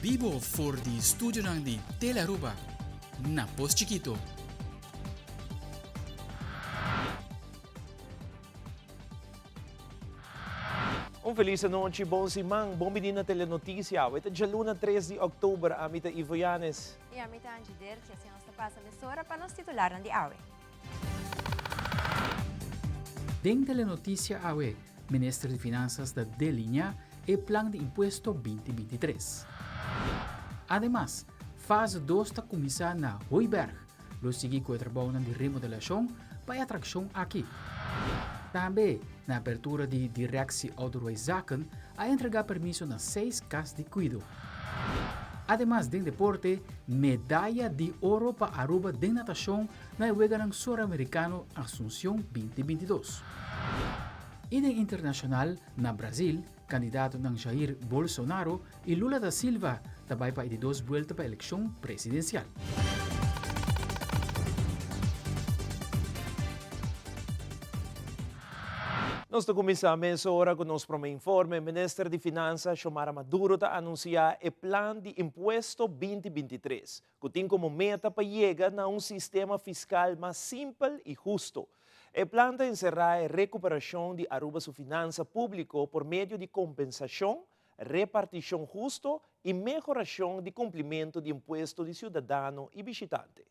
bibo for di studionan di Telearuba na Pos Chikito. Un felis anochi, bon siman, bon bini na Telenoticia. Awe ta djaluna 3 di oktober, ami ta Ivo Yanes. I ami ta Angie Dertje, asina nos ta pasa mesora pa nos titularnan di awe. Den Telenoticia awe, Minister di Finanzas ta deliña e plan di impuesto 2023. Ademas, fase 2 ta cuminsa na Hooiberg. Lo sigui cu e trabounan di remodelacion pa e atraccion aki. Tambe, na apertura di Directie Ouderwijszaken a entrega permiso na seis cas di cuido. Ademas den deporte, medaya di oro pa Aruba den natacion na e Weganan Suramericano Asuncion 2022. I den internacional, na Brazil, Kandidatonan Jair Bolsonaro i Lula da Silva ta bai pa e di dos buelta pa elekshon presidensial. Nos ta kuminsá mesora ku nos promé informe. Minister di Finansa Xiomara Maduro ta anunsiá e plan di impuesto 2023, ku tin komo meta pa yega na un sistema fiskal mas simpel i husto. E plan ta enserá e rekuperashon di Aruba su finansa públiko por medio di kompensashon, repartishon husto i mehorashon di kumplimentu di impuesto di siudadano i bishitante.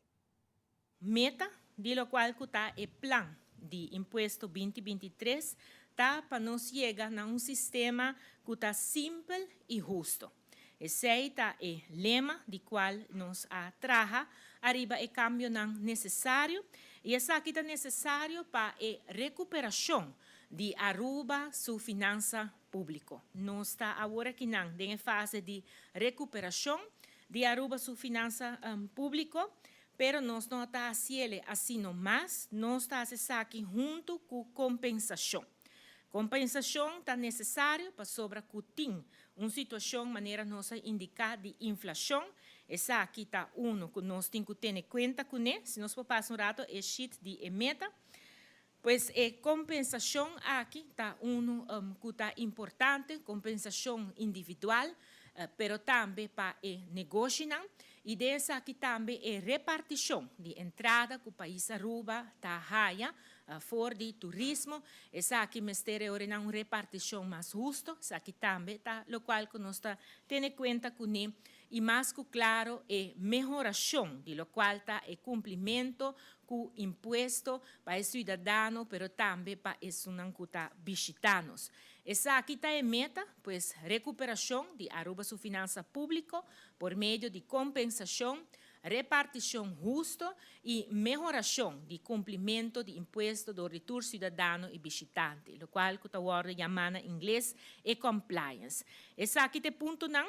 Meta di lokual ku ta e plan di impuesto 2023 ta pa nos yega na un sistema ku ta simpel i husto. Esei ta e lema di cual nos a traha ariba e cambionan necesario y esaki ta necesario pa e recuperacion di Aruba su finansa publico. Nos ta awor akinan den e fase di recuperacion di Aruba su finansa publico, pero nos no ta haciele asino mas, nos ta haci esaki hunto cu compensacion. Compensacion ta necesario pasobra cu tin un situacion manera nos a indica di inflacion, esaki ta uno cu nos tin cu tene cuenta cune, si nos por pasa un rato e sheet di e meta, pues e compensacion aki ta uno cu ta importante, compensacion individual, pero tambe pa e negoshinan y den esaki tambe e reparticion di entrada cu pais Aruba ta haya for di turismo. Esaki mester e ora nan un reparticion mas husto, esaki tambe ta locual cu nos ta tene cuenta cune y mas cu claro e mehoracion di locual ta e cumplimento cu impuesto pa e ciudadano pero tambe pa esunnan cu ta bishita nos. Esaki ta e meta, pues recuperacion di Aruba su finansa publico por medio di compensacion, reparticion husto y mehoracion di cumplimento di impuesto door di tur ciudadano y bishitante, locual cu ta wordo yama na ingles e compliance. Esaki ta e puntonan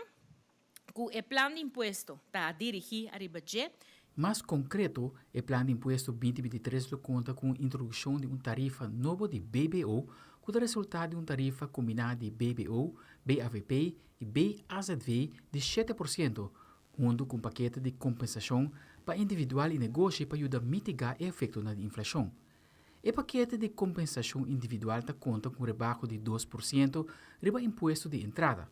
cu e plan di impuesto ta dirigi ariba dje. Mas konkreto, e plan di impuesto 2023 lo konta ku un introdukshon di un tarifa nobo di BBO ku ta resultá di un tarifa kombiná di BBO, BAVP i BAZV di 7%, huntu ku un pakete di kompensashon pa individual i negoshi pa yuda mitigá e efektonan di inflashon. E pakete di kompensashon individual ta konta ku un rebaho di 2% riba impuesto di entrada.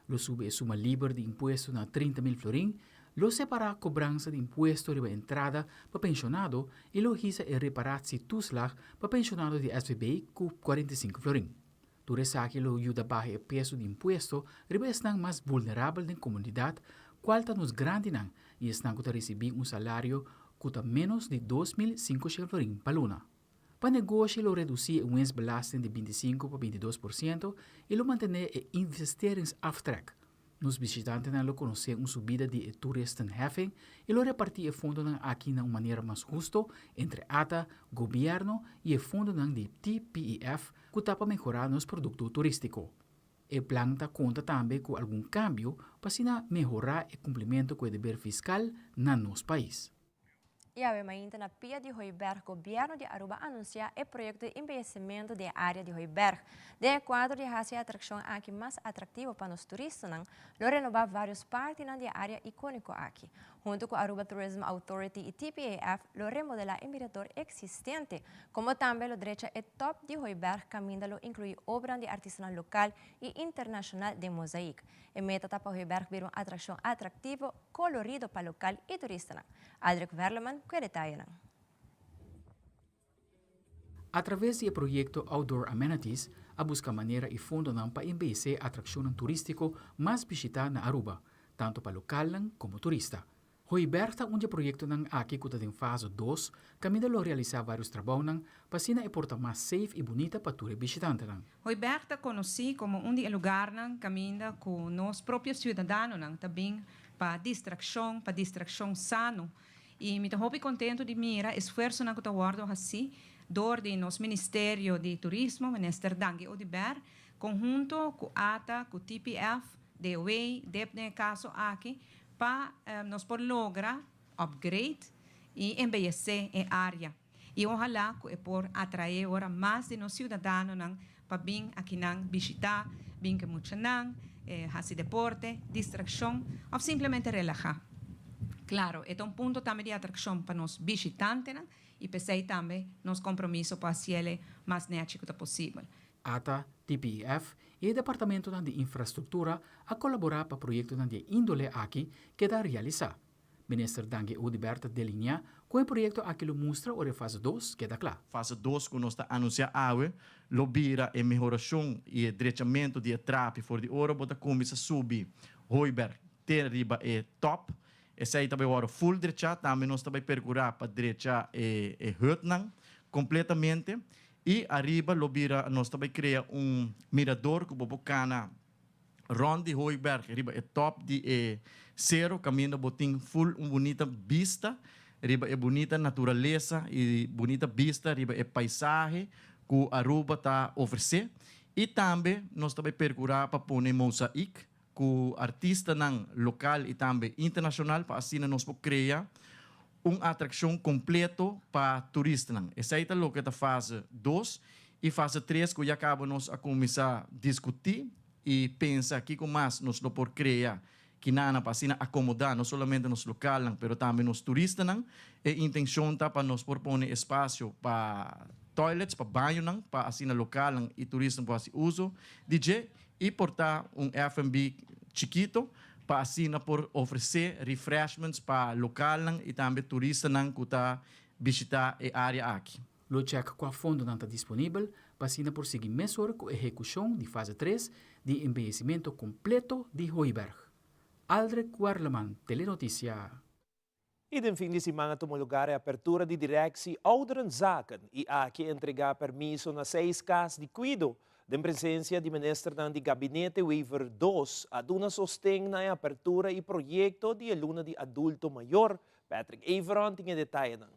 Lo subi e suma liber di impuesto na 30.000 florin, lo separá kobransa di impuesto riba entrada pa penshonado i lo hisa e reparatietoeslag pa penshonado di SVB ku 45 florin. Tur esaki lo yuda baha e peso di impuesto riba esnan mas vulnerabel den komunidat, kual ta nos grandinan i esnan ku ta risibí un salario ku ta ménos di 2500 florin pa luna. Pa negoshi lo redusí e winstbelasting di 25 pa 22% i lo mantené e investeringsaftrek. Nos bishitantenan lo konosé un subida di e toeristenheffing i lo repartí e fondonan aki na un manera mas husto entre ata, gobièrnu i e fondonan di TPEF ku ta pa mehorá nos produkto turístiko. E plan ta konta tambe ku algun kambio pa asina mehorá e kumplimentu ku e deber fiskal na nos pais. Y awe mainta na pia di Hooiberg, Gobierno di Aruba a anuncia e proyecto di embeyecimento di e area di Hooiberg. Den e cuadro di haci e atraccion aki mas atractivo pa nos turistanan, lo renoba varios partinan di e area iconico aki. Hunto cu Aruba Tourism Authority y TPAF lo remodela e mirador existente, como tambe lo drecha e top di Hooiberg caminda lo inclui obranan di artistanan local y internacional den mosaic. E meta ta pa Hooiberg bira un atraccion atractivo, colorido pa local y turistanan. Aldrich Werleman cu e detayenan. A traves di e proyecto Outdoor Amenities a busca manera y fondonan pa embeyece atraccionnan turistico mas bishita na Aruba, tanto pa localnan como turista. Hooiberg ta un di e proyectonan aki cu ta den fase 2, caminda lo realisa varios trabounan pa asina e por ta mas safe y bunita pa tur e bishitantenan. Hooiberg ta conoci como un di e lugarnan caminda cu nos propio ciudadanonan ta bin pa distraccion, pa distraccion sano. Y mi ta hopi contento di mira esfuerzonan cu ta wordo haci door di nos Ministerio di Turismo, Minister Dangui Oduber, conhunto cu ATA, cu TPF, DOW, dep den e caso aki, pa nos por logra upgrade y embeyece e area. Y ohala cu e por atrae ora mas di nos ciudadanonan pa bin akinan bishita, bin cu e muchanan, haci deporte, distraccion of simplemente relaha. Claro, e ta un punto tambe di atraccion pa nos bishitantenan y p'esey tambe nos compromiso pa haciele mas nechi cu ta posibel. Ata, TPEF y e departamentonan di infrastructura a colabora pa proyectonan di e indole aki keda realisa. Minister Dangui Oduber ta delinea cu e proyecto aki lo mustra ora e fase 2 keda cla. Fase 2 cu nos ta anuncia awe lo bira e mehoracion y e drechamento di e trapi for di ora bo ta cuminsa subi Hooiberg te riba e top. Esey ta bay worde full drecha. Tambe nos ta bay percura pa drecha e hutnan completamente. Y ariba lo bira nos ta bay crea un mirador cu bo por cana rond di Hooiberg riba e top di e cero caminda bo tin full un bunita bista riba e bunita naturalesa y bunita bista riba e paisahe cu Aruba ta ofrece. Y tambe nos ta bay percura pa pone mosaic cu artistanan local y tambe internacional pa asina nos por crea un atraccion completo pa turistanan. Esey ta loke ta fase 2 y fase 3 cu ya caba nos a cuminsa discuti y pensa kico mas nos lo por crea kinana pa asina acomoda no solamente nos localnan pero tambe nos turistanan. E intencion ta pa nos por pone espacio pa toilets, pa bañonan, pa asina localnan y turistanan por haci uso di dje y por ta un F&B chikito pa asina por ofrece refreshments pa localnan y tambe turistanan cu ta bishita e area aki. Lo check cua fondonan ta disponibel pa asina por sigui mesora cu ehecucion di fase 3 di embeyecimento completo di Hooiberg. Aldrich Werleman, Telenoticia. Y den fin di siman a tuma lugar e apertura di Directie Ouderenzaken y aki a entrega permiso na 6 cas di cuido. Den presencia di ministernan di Gabinete Wever 2 a duna sosten na e apertura y proyecto di e Luna di Adulto Mayor. Patrick Everon tin e detayenan.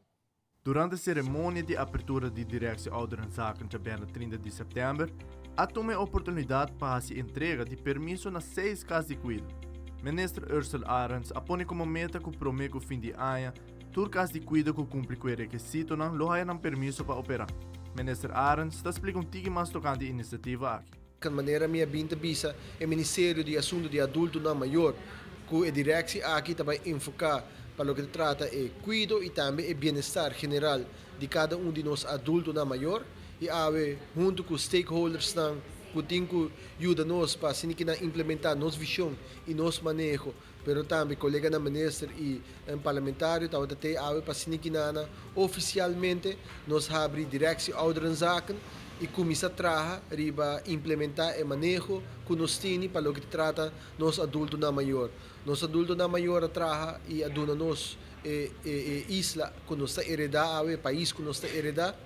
Durante ceremonia di apertura di Directie Ouderenzaken djabièrnè 30 di sèptèmber, a tuma e oportunidat pa hasi entrega di permiso na seis kas di kuido. Minister Ursell Arends a pone komo meta ku promé ku fin di aña tur kas di kuido ku kumpli ku e rekisitonan lo haya nan permiso pa operá. Minister Arends ta splika un tiki mas tokante e inisiativa aki. Kan manera mi a bin ta bisa e Ministerio di Asunto di Adultonan Mayor ku e direksi aki ta bai enfoká pa loke ta trata e kuido i tambe e bienestar general di kada un di nos adultonan mayor i awe huntu ku stakeholdersnan ku tin ku yuda nos pa asina ki nan implementá nos vishon i nos maneho pero tambe koleganan minister i parlamentario tabata tei awe pa asina ki nana ofisialmente nos habri Directie Ouderenzaken i kuminsá traha riba implementá e maneho ku nos tini pa loke ta trata nos adultonan mayor. Nos adultonan mayor a traha i a duna nos e e isla ku nos ta heredá awe, e pais ku nos ta heredá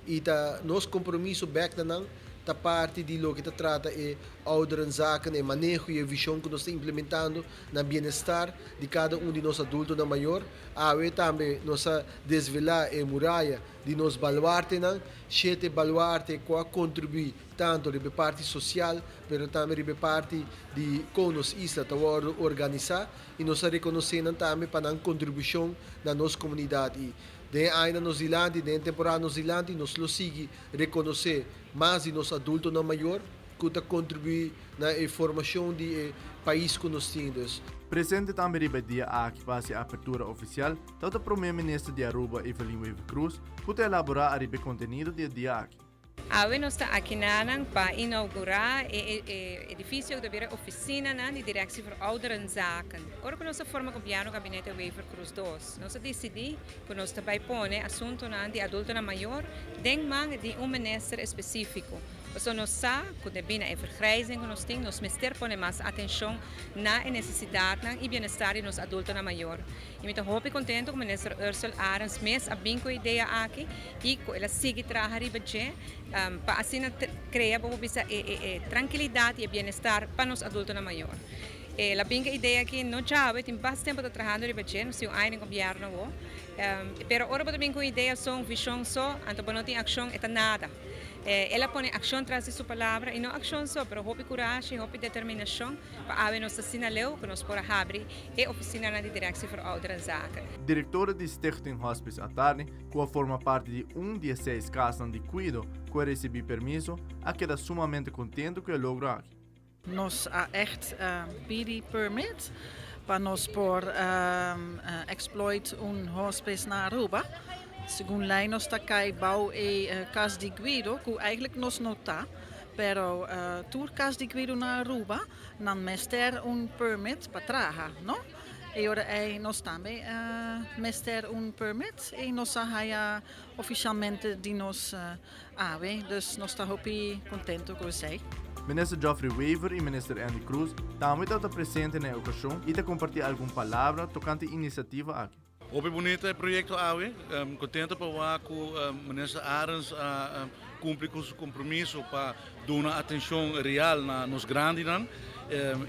i ta nos kompromiso bèk na nan. ta parti di loke ta trata e ouderenzaken, e maneho y e vision cu nos ta implementando na bienestar di cada un di nos adultonan mayor. Awe tambe nos a desvela e muraya di nos baluartenan, shete baluarte cu a contribui tanto riba e parti social pero tambe riba e parti di con nos isla ta wordo organisa y nos a reconoce nan tambe pa nan contribucion na nos comunidad y den e añanan nos dilanti, den e temporada nos dilanti nos lo sigui reconoce mas di nos adultonan mayor cu ta contribui na e formacion di e pais cu nos tin. Dus. Presente tambe riba e dia aki pa haci e apertura oficial tabata Prome Minister di Aruba Evelyn Wever-Croes cu ta elabora ariba e contenido di e dia aki. Awe nos ta akinanan pa inaugurá e edifisio ku ta bira ofisinanan di Directie voor Ouderenzaken. Ora ku nos a forma gobièrnu Gabinete Wever-Croes dos, nos a disidí ku nos ta bai pone asuntunan di adultonan mayor den man di un minister espesífiko. Pasobra nos sa ku debí na e vergrijzing ku nos tin, nos mester pone mas atenshon na e nesesidatnan i bienestar di nos adultonan mayor. I mi ta hopi kontentu ku Minister Ursell Arends mes a bin ku e idea aki i ku el a sigui traha riba dje pa asina krea bo por bisa e trankilidat i e bienestar pa nos adultonan mayor. El a bin ku e idea aki no djawe, tin basta tempu ta trahando riba dje, nos tin un aña den gobièrnu awor. Pero ora bo ta bin ku un idea so, un vishon so, anto bo no tin akshon, e ta nada. El a pone akshon tras di su palabra i no akshon so, pero hopi kurashi i hopi determinashon pa awe nos ta asina leu ku nos por a habri e ofisinanan di Directie voor Ouderenzaken. Direktora di Stichting Hospice Atarni, ku a forma parti di un di e seis kasnan di kuido ku a risibí permiso, a keda sumamente kontentu ku e logro aki. Nos a echt pidi permit pa nos por exploit un hospice na Aruba. Segun ley nos ta cay bao e cas di guido cu eigenlijk nos no ta, pero tur cas di guido na Aruba nan mester un permit pa traha, no? E ora ey nos tambe mester un permit y nos a haya oficialmente di nos Awe, dus nos ta hopi contento cu esey. Minister Geoffrey Wever y Minister Endy Croes tambe tabata presente na e ocasion y ta comparti algun palabra tocante e iniciativa aki. Hopi bunita e proyecto awe. Contento pa wak cu Minister Arends a cumpli cu su compromiso pa duna atencion real na nos grandinan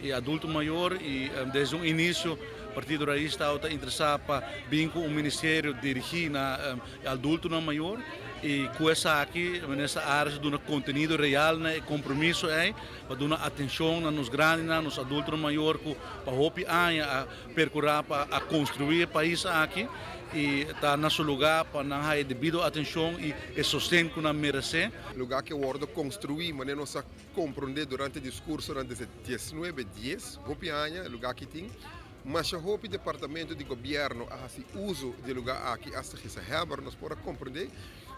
y adulto mayor y desde un inicio Partido Raiz tabata interesa pa bin cu un ministerio dirigi na e adultonan mayor y cu esaki Minister Arends a duna contenido real na e compromiso ey pa duna atencion na nos grandinan, nos adultonan mayor cu pa hopi aña a percura pa a construi e pais aki y ta na su lugar pa nan haya e debido atencion y e sosten cu nan merece. Lugar cu a wordo construi manera nos a comprende durante discursonan desde diesnuebe dies, hopi aña e lugar aki tin. Masha hopi departamento di gobierno a haci uso di e lugar aki hasta gezaghebber nos por a comprende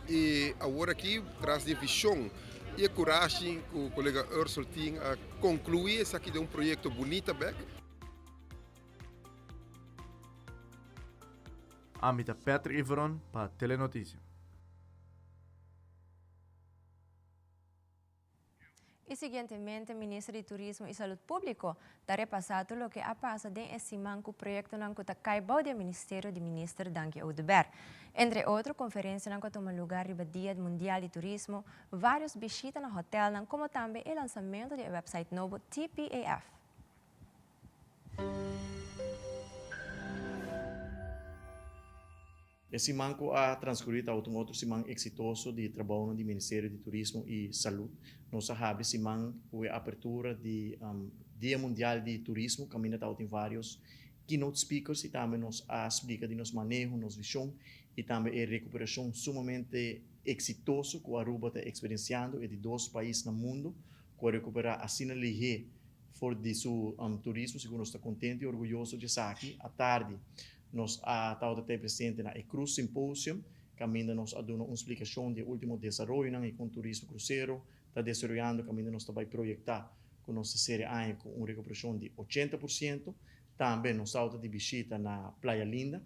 y awor aki tras di e vision y e curashi cu colega Ursel tin a conclui esaki den un proyecto bunita bek. Ami ta Patrick Iveron pa Telenoticia. Y siguientemente Minister di Turismo y Salud Publico ta repasa tur loke a pasa den e siman cu proyectonan cu ta cay bou di e ministerio di Minister Dangui Oduber. Entre otro conferencianan cu a tuma lugar riba Dia Mundial di Turismo, varios bishita na hotelnan como tambe e lansamento di e website nobo TPAF. E siman ku a transkurí tabata un otro siman eksitoso di trabounan di Ministerio di Turismo i Salud. Nos a habri siman ku e apertura di Dia Mundial di Turismo kaminda tabatin vários keynote speakers i tambe nos a splika di nos maneho, nos vishon i tambe e rekuperashon sumamente eksitoso ku Aruba ta eksperensiando, e di dos pais na mundu ku a rekuperá asina lihé for di su turismo. Sigur nos ta kontentu i orguyoso di esaki. Atardi Nos a tabata te presente na e Cruise Symposium, kaminda nos a duna un splikashon di e ultimo desaroyonan i kon turismo krusero ta desaroyando, kaminda nos ta bai proyektá ku nos ta sere aña ku un rekuperashon di 80%. Tambe nos tabata di bishita na Playa Linda,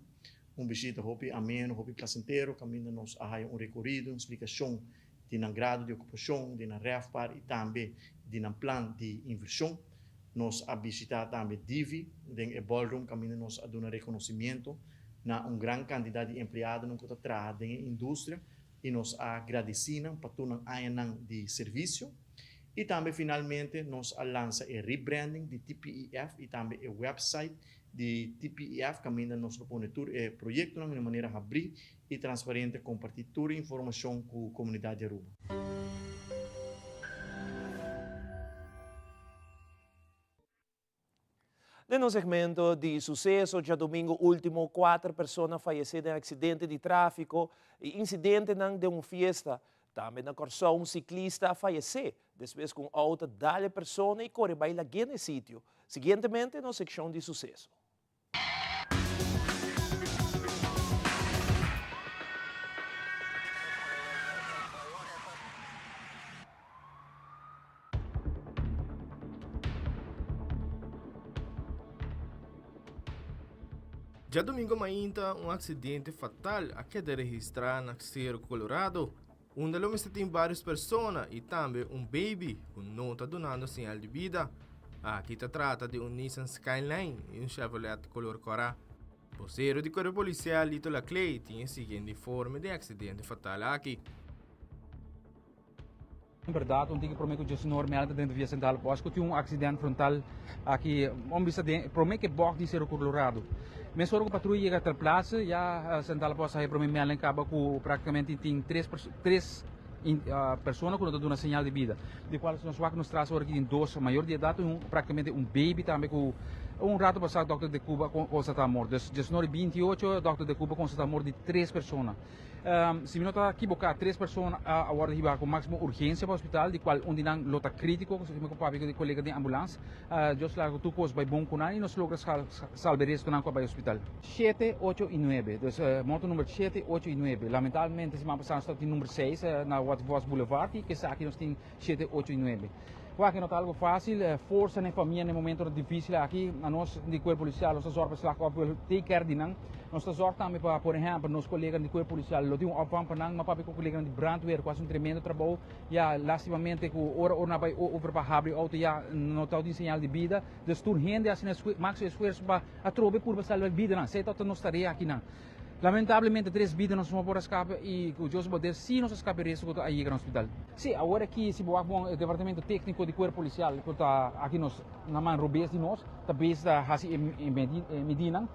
un bishita hopi ameno, hopi plasentero, kaminda nos a haya un rekorido, un splikashon di nan grado di okupashon, di nan RevPAR i tambe di nan plan di invershon. Nos a bishitá tambe Divi den e ballroom kaminda nos a duna rekonosimiento na un gran kantidat di empleadonan ku ta traha den e industria i nos a gradisí nan pa tur nan añanan di servisio. I tambe finalmente nos a lansa e rebranding di TPEF i tambe e website di TPEF kaminda nos lo pone tur e proyektonan di un manera habrí i transparente kompartí tur e informashon ku komunidat di Aruba. Den nos segmento di suseso djadumingu ultimo kuater persona fayesé den aksidente di tráfiko i insidentenan den un fiesta. Tambe na Kòrsou un siklista a fayesé despues ku un outo dal e persona i kore bai lag'é na e sitio. Siguientemente nos sekshon di suseso. Djadomingo mainta un aksidente fatal a keda registrá na Cerro Colorado, unda lo mester tin vários persona i tambe un baby ku no ta dunando señal di bida. Aki ta trata di un Nissan Skyline i un Chevrolet kolor kòrá. Bosero di Kuerpo Polisial Lito Laclay tin e siguiente informe di e aksidente fatal aki. En berdad un tiki prome cu Djesinor Mel ta dentro via Central Post cu tin un accident frontal aki un bisa den prome ke bocht di Cerro Colorado. Mesora cu patruya yega ter plaatse ya Central Post a haya prome Mel en caba cu practicamente tin tres tres persona cu no ta duna señal di bida. Di cual nos wak nos tras ora aki tin dos mayor di edad y un practicamente un baby tambe cu un rato pasa dokter de Cuba a constata morto. Dus Djesinor y 28 dokter de Cuba a constata morto di tres persona. Si mi no ta kiboká, tres persona a wòrdu hibá ku máksimo urgensia pa hospital, di kual un di nan lo ta krítiko, ku mi papia ku di kolega den ambulans. Dios laga ku tur kos bai bon ku nan i nos logra salba e restonan ku a bai hospital. Shete, ocho i nuebe. Dus moto number shete, ocho i nuebe. Lamentablemente siman pasá nos tabatin number seis na Waterfalls Boulevard i esaki nos tin shete, ocho i nuebe. Wak, no ta algo fácil. Forsa na e famia na e momentonan difícil aki. Anos di Cuerpo Policial nos ta zorg pa e slachtoffer take care di nan. Nos ta zorg tambe pa, por ehempel, nos coleganan di Cuerpo Policial lo tin un opvang pa nan. M'a papia cu coleganan di brandweer cu haci un tremendo trabou. Ya, lastimamente cu ora ora nan a bay over pa habri auto ya no tabatin señal di bida. Dus tur hende a haci nan maximo esfuerso pa atrobe purba salba bidanan. Esey tabata nos tarea akinan. Lamentablemente tres bida nos no por a skapa i ku Dios su poder si nos a skapa e resto ku ta a yega na hospital. Sí, awor aki si bo wak bon e departamento tekniko di kuerpo polisial ku ta aki nos na man robes di nos ta bezig ta hasi e medinan.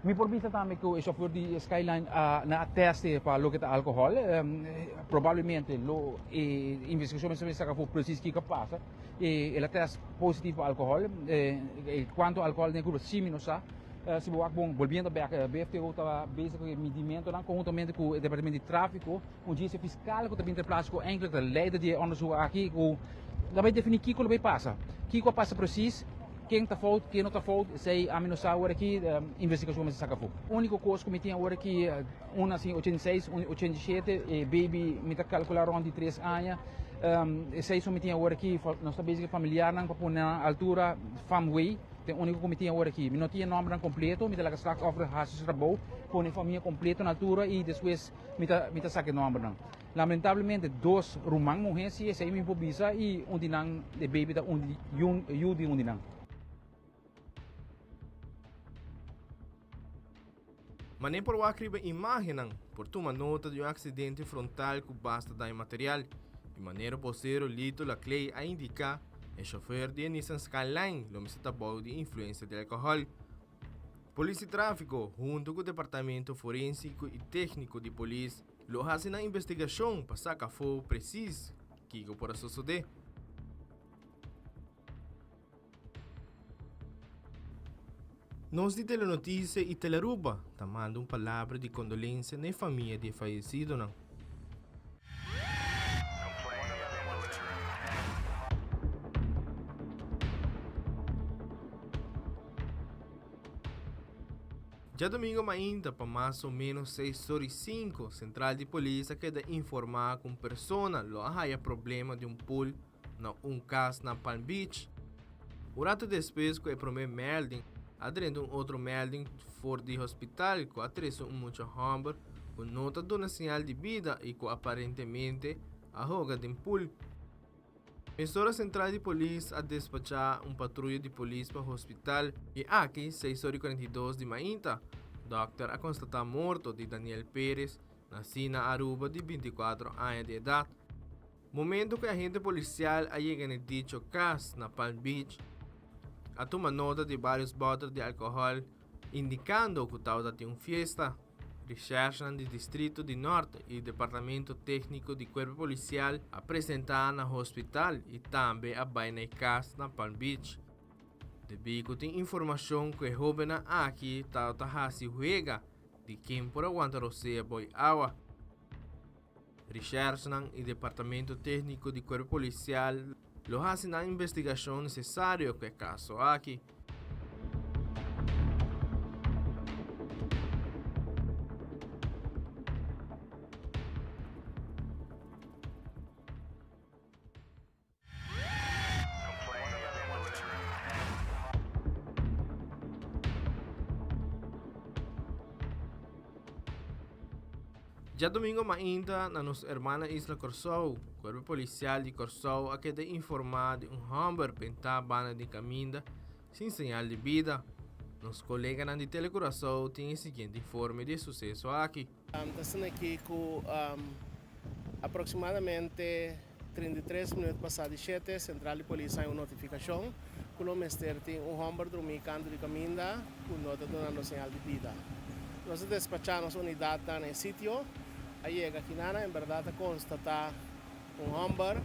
Mi por bisa tambe ku e shofùr di Skyline a nan a tèste pa loke ta alkohòl. Probablemente lo e investigashon mester saka afó presis kiko a pasa. El a tèst positivo pa alkohòl. Kuantu alkohòl den e kurpa si mi no sa. Si bo wak bon, bolbiendo bek, BFTO ta bezig ku e midimentonan konhuntamente ku e departamento di tráfiko, un djis e fiskal ku ta bin ter plaats ku enkele ta leider di e onderzoek aki ku ta bai definí kiko lo bai pasa. Kiko a pasa presis, ken ta fout, ken no ta fout, esei ami no sa awor aki, investigashon mester saka afó. Úniko kos ku mi tin awor aki, un nasi 86, un 87, e baby mi ta kalkulá rònt di tres aña, esei so mi tin awor aki, nos ta bezig ku e familiarnan pa pone nan altura, famway. Ta e úniko ku mi tin awor aki. Mi no tin e nòmbernan kompleto, mi ta laga slachtoffer hasi su trabou, pone e famia kompleto na altura i despues mi ta mi ta saka e nòmbernan. Lamentablemente dos ruman muhé si esei mi por bisa i un di nan e baby ta un di yu di un di nan. Manera por wak riba imágennan, por tuma nota di un aksidente frontal ku basta daño material. Di manera bosero Lito Laclay a indiká, e shofer di e Nissan Skyline lo mester ta bou di influensia di alkohòl. Polis di tráfiko huntu ku departamento forensiko i tékniko di polis lo hasi nan investigashon pa saka afó presis kiko por a sosodé. Nos di Telenoticia y Telearuba ta manda un palabra di condolencia na e famia di e fayecidonan. Djadomingo mainta pa mas o menos seis or y cinco, central di polis a keda informa cu un persona lo a haya problema di un pool na un kas na Palm Beach. Un ratu despues ku e promé melding, a drenta un otro melding for di hospital ku a trese un mucha hòmber ku no ta duna señal di bida i ku aparentemente a hoga den pool. Mesora sentral di polis a despachá un patruya di polis pa hospital i aki seis ora i 42 di mainta, dòkter a konstatá morto di Daniel Perez, nasí na Aruba di 24 aña di edat. Momento ku e agente polisial a yega na e dicho kas na Palm Beach, a tuma nota di varios bòter di alkohòl indikando ku tabata tin un fiesta. Reshèrsnan di Distrito di Nòrt i Departamento Tékniko di Kuerpo Polisial a presentá na hospital i tambe a bai na e kas na Palm Beach. Debí ku tin informashon ku e hóbennan aki tabata hasi huega di ken por a wanta rosea boi awa. Reshèrsnan i Departamento Tékniko di Kuerpo Polisial lo hasi nan investigashon nesesario ku e kaso aki. Djadomingo mainta na nos hermana isla Kòrsou, Kuerpo Polisial di Kòrsou a keda informá di un hòmber bentá banda di kaminda sin señal di bida. Nos koleganan di Telecuraçao tin e siguiente informe di e suseso aki. Ta asina aki ku aproksimadamente 33 minüt pasá di shete, sentral di polis haña un notifikashon ku lo mester tin un hòmber drumí kantu di kaminda ku no ta dunando señal di bida. Nos a despachá nos unidatnan na e sitio, a yega kinana en bèrdat a konstatá un hòmber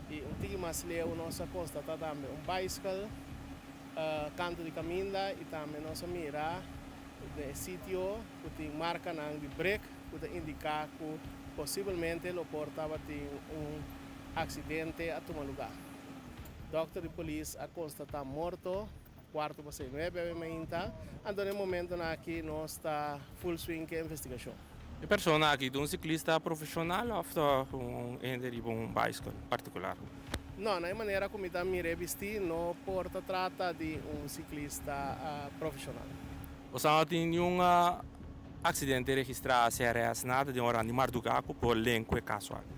i un tiki mas leu nos a konstatá tambe un baiskel kantu di kaminda i tambe nos a mira den e sitio ku tin markanan di brek ku ta indiká ku posibelmente lo por tabatin un aksidente a tuma lugá. Dòkter di polis a konstatá morto kuarto pasei nuebe awe mainta, anto na e momentonan aki nos ta full swing ku e investigashon. E persona aki ta un siklista profeshonal òf ta un hende riba un baiskel partikular? No, na e manera ku mi ta mir'é bistí no por ta trata di un siklista profeshonal. Boso no tin niun aksidente registrá, CRS, nada den ora di mardugá ku por len ku e kaso aki?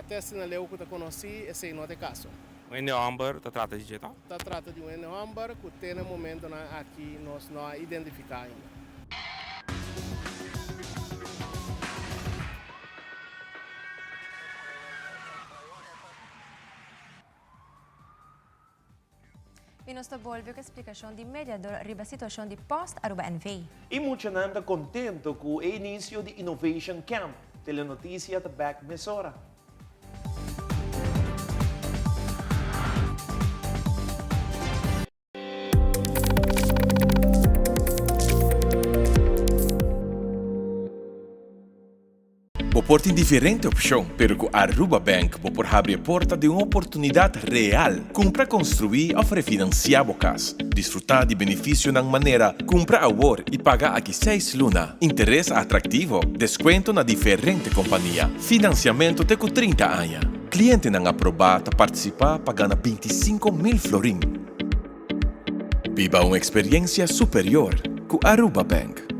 Te asina leu ku ta konosí, esei no ta e kaso. Un hende hòmber ta trata di dje tò? Ta trata di un hende hòmber ku te na e momentonan aki nos no a identifiká ainda. Y nos ta bolbe cu explicacion di mediador riba situacion di Post Aruba NV. E muchanan ta contento cu e inicio di Innovation Camp. Telenoticia ta back mesora. Bo por tin diferente opcion, pero cu Aruba Bank bo por habri e porta di un oportunidad real. Cumpra, construi of refinancia bo cas. Disfruta di beneficionan manera cumpra awor y paga aki seis luna, interes atractivo, descuento na diferente compania, financiamento te cu 30 aña. Clientenan aproba ta participa pa gana 25,000 florin. Biba un experiencia superior cu Aruba Bank.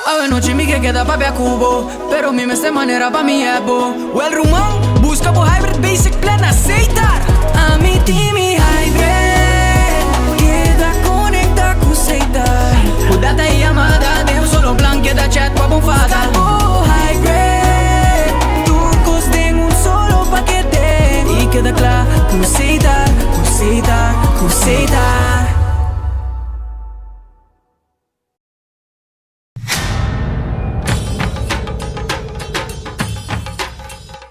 Awe nochi mi ke keda papia ku bo Pero mi mester manera pa mi hèp bo Wèl ruman, buska bo Hybrid Basic Plan na Setar! Ami tin mi Hybrid Keda konekta ku Setar Ku data i yamada den un solo plan Keda chat pa bo fada Buska bo Hybrid Tur kos den un solo pakete I keda kla ku Setar Ku Setar, ku Setar.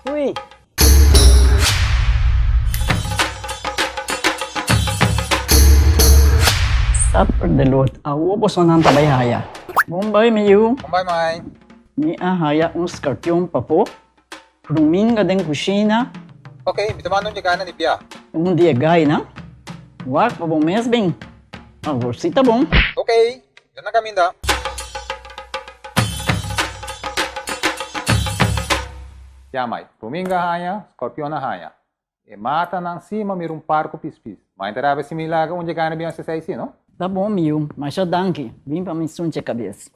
Ui. Supper de lot. Awo bosonan ta bai haya. Bon bai mi yu. Bon bai mai. Mi a haya un skarpion papo. Ruminga den kushina. Ok, mi ta manda un yegana di bia. Un di e gainan. Wak pa bo mes bin. Awor si ta bon. Ok, mi ta na kaminda. Ya mai, ruminga haña, scorpion a haña. E matanan si ma mira un par ku pispis. Ma e ta rabia si mi laga un yegana bin hasi esei si, no? Ta bon mi yu, masha danki. Bin pa mi sunche kabes.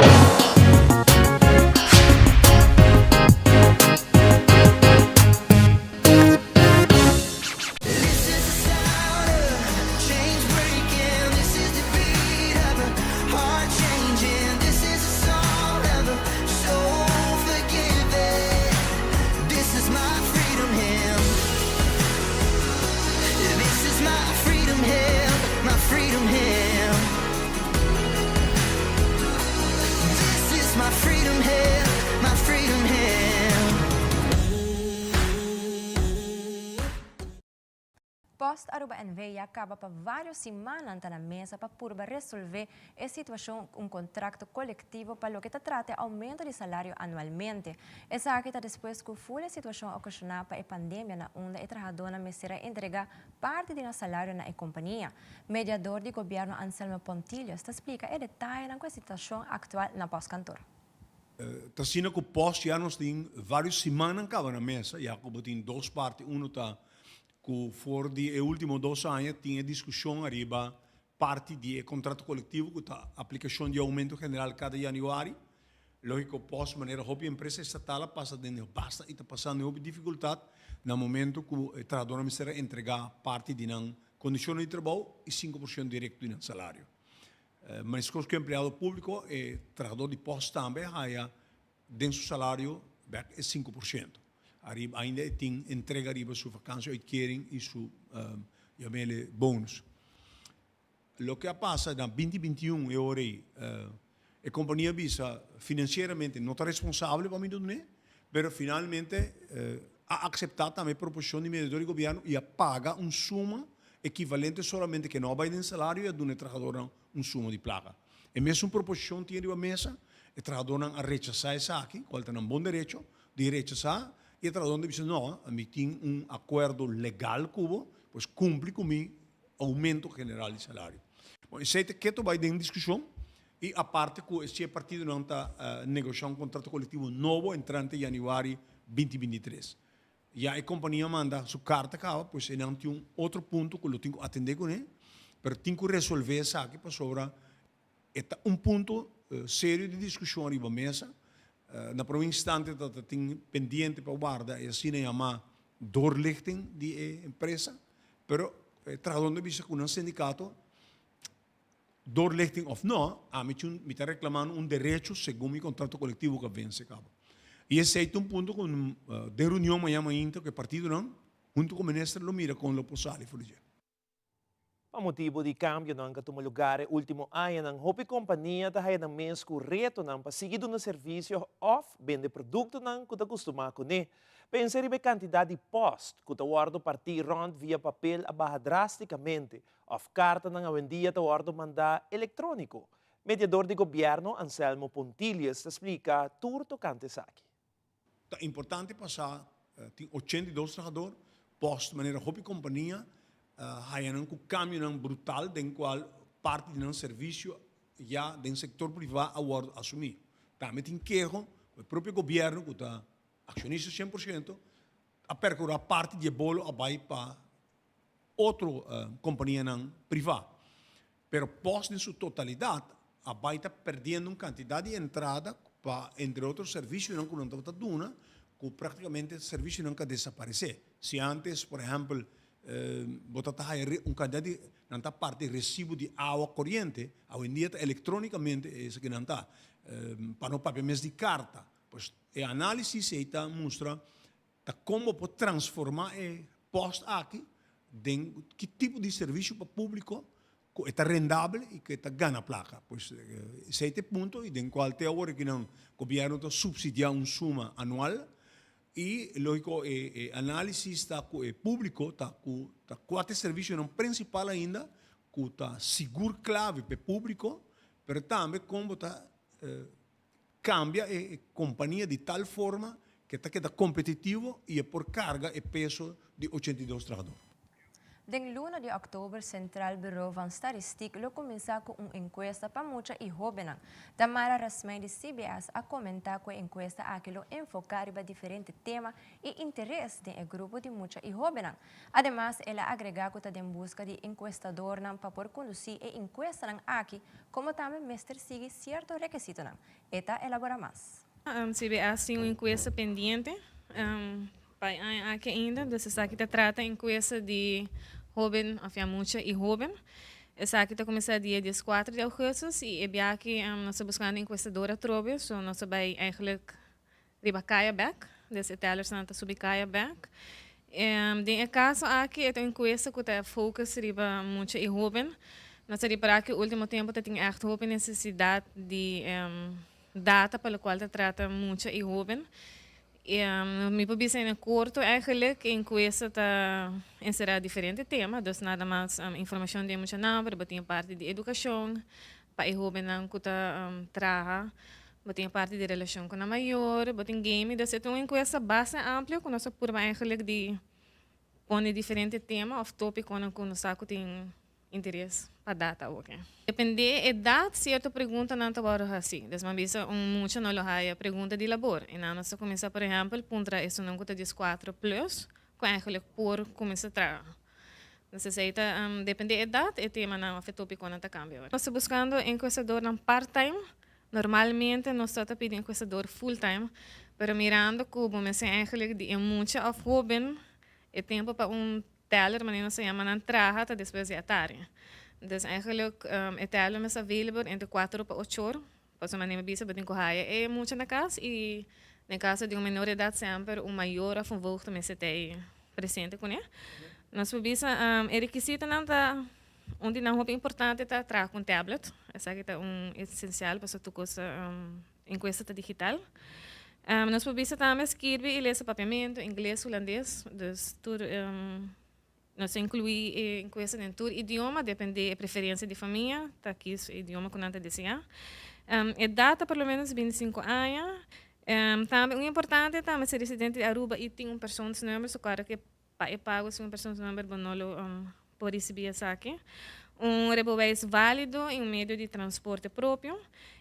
Post Aruba NV ya caba pa varios simannan ta na mesa pa purba resolve e situacion cu un contracto colectivo pa loke ta trata e aumento di salario anualmente. Esaki ta despues cu ful e situacion ocasiona pa e pandemia na unda e trahadornan mester a entrega parti di nan salario na e compania. Mediador di gobierno Anselmo Pontilius ta splica e detayenan cu e situacion actual na postkantoor. Ta asina cu post ya nos tin varios simannan caba na mesa, ya cu bo tin dos parti, uno ta cu for di e ultimo dos aña tin e discusion ariba parti di e contrato colectivo cu ta aplicacion di aumento general cada januari. Logico post manera hopi empresa estatal a pasa den basta y ta pasando hopi dificultad na momento cu e trahadornan mester a entrega parti di nan condicionnan di trabou y 5% directo di nan salario. Meskos ku empleado públiko, e trahador di pòst tambe a haya den su salario bèk e 5%. Ariba ainda e tin entrega riba su vakantie-uitkering i su yam'ele bonus. Loke a pasa na 2021 e ora ei, e kompania a bisa finansieramente no ta responsabel pa mi dun'é, pero finalmente a akseptá tambe e proposishon di mediador di gobièrnu i a paga un suma ekivalente solamente ke no a bai den salario i a duna e trahadornan un suma di plaka. E mesun proposishon tin riba mesa, e trahadornan a rechasá esaki, kual ta nan bon derecho di rechasá, i e trahadornan ta bisa no, mi tin un akuerdo legal ku bo, pues kumpli ku mi oumento general di salario. Bon, esei ta keto bai den diskushon i aparte ku si e partidonan ta negoshá un kontrato kolektivo nobo entrante yanüari 2023. Ya e kompania manda su karta kaba, pues enan tin un otro punto ku lo tin ku atendé kuné, pero tin ku resolvé esaki pasobra e ta un punto serio di diskushon riba mesa. Na promé instante ta ta tin pendiente pa warda e asina yamá doorlichting di e empresa, pero e trahadónan ta bisa ku nan sindikato Doorlichting of no, ami tin mi ta reclamando un derecho segun mi contrato colectivo cu a vence caba. Y esey ta un punto cu den reunion mañana mainta cu e partidonan hunto cu minister lo mira con lo por sali for di dje. Pa motibu di kambionan ku a tuma lugar e último añanan, hopi kompania ta haya nan mes ku retonan pa sigui duna servisio òf bende produktonan ku ta kustumá kuné. Pensa riba e kantidat di pòst ku ta wòrdu partí rònt via papel a baha drástikamente Òf kartanan awendia ta wòrdu mandá elektróniko. Mediador di gobièrnu Anselmo Pontilius ta splika tur tokante esaki. Ta importante pa sa tin 82 trahador, pòst manera hopi kompania haya nan ku kambionan brutal den kual parti di nan servisio ya den sektor privá a wòrdu asumí. Tambe tin keho ku e propio gobièrnu ku ta akshonista 100% a perkurá parti di e bolo a bai pa otro kompanianan privá. Pero pòst den su totalidat a bai ta perdiendo un kantidat di entrada pa entre otro servisionan ku nan tabata duna ku praktikamente servisionan ka desaparesé. Si antes por ehèmpel bo ta ta haya un kantidat di nan ta parti resibo di awa koriente, awendia ta elektrónikamente esaki nan ta pa no papia mes di karta. Pues e análisis ei ta mustra Ta kon bo por transformá e pòst aki den ki tipo di servisio pa públiko ku e ta rendabel i ku e ta gana plaka. Pues esei ta e punto i den kual te awor aki nan gobièrnu ta supsidiá un suma anual i lógiko e e análisis ta ku e públiko ta ku ta kua ta e servisionan prinsipal ainda ku ta sigur klave pa e públiko pero tambe kon bo ta Cambia e compania di tal forma cu e ta keda competitivo y e por carga e peso di 82 trahador. Den luna di òktober Centraal Bureau van Statistiek lo kuminsá ku un enkuesta pa mucha i hóbennan. Tamara Rasmijn di CBS a komentá ku e enkuesta aki lo enfoká riba diferente tema i interes den e grupo di mucha i hóbennan. Ademas el a agregá ku ta den buska di enkuestadornan pa por kondusí e enkuestanan aki komo tambe mester sigui sierto rekisitonan. E ta elaborá mas. CBS tin un enkuesta pendiente pa e aña aki ainda, dus esaki ta trata enkuesta di hóben òf ya mucha i hóben. Esaki ta kuminsá dia dieskuater di ougùstus i e biaha aki nos ta buskando enkuestador atrobe, so nos ta bai eigenlijk Riba kaya bek, des e tellersnan ta subi kaya bek. Den e kaso aki e ta un enkuesta ku ta focus riba mucha i hoben. Nos ta ripará ku e ultimo tempu ta tin ègt hopi nesesidat di data pa lokual ta trata mucha i hoben. Mi por bisa in corto eigenlijk, e encuesta ta encera diferente tema, dus nada mas informacion di e muchanan, pero bo tin e parti di educacion pa e hobennan cu ta traha, bo tin e parti di relacion cu nan mayor, bo tin gaming, dus e ta un encuesta basta amplio cu nos a purba eigenlijk di pone diferente tema of topiconan cu nos sa cu tin Interes pa data oke. Depende edad cierto preguntanan ta worde haci. Des man bisa un mucha no lo haya pregunta di labor. Y nan nos ta cuminsa por ehempel puntra esunnan cu ta diescuatro plus cu eigenlijk por cuminsa traha. Nos esey ta depende edad e temanan of e topiconan ta cambia ora. Nos ta buscando encuestadornan part time. Normalmente nos ta ta pidi encuestador full time, pero mirando cu bo mester eigenlijk di e mucha of hoben e tempo pa un Teller, manera nos ta yama nan, traha ta despues di atardi. Dus eigenlijk e teller mester available entre cuater or pa ocho or. Pasobra manera mi bisa bo tin cu haya e mucha na cas y den caso di un menor edad semper un mayor of un voogd mester ta ey presente cune. Nos por bisa e requisitonan ta un di nan hopi importante ta traha cu un tablet. Esaki ta un esencial pasobra tur cos Encuesta ta digital. Nos por bisa tambe skirbi y lesa papiamento, ingles, hulandes. Dus tur nos ta inclui e encuesta den tur idioma, depende e preferencia di famia, ta kies e idioma cu nan ta desea. Edad ta por lo menos binticinco aña. Tambe un importante ta mester residente di Aruba y tin un persoonsnummer, so cuadra cu e Pa e pago sin un persoonsnummer bo no lo por ricibi esaki. Un rijbewijs valido y un medio di transporte propio.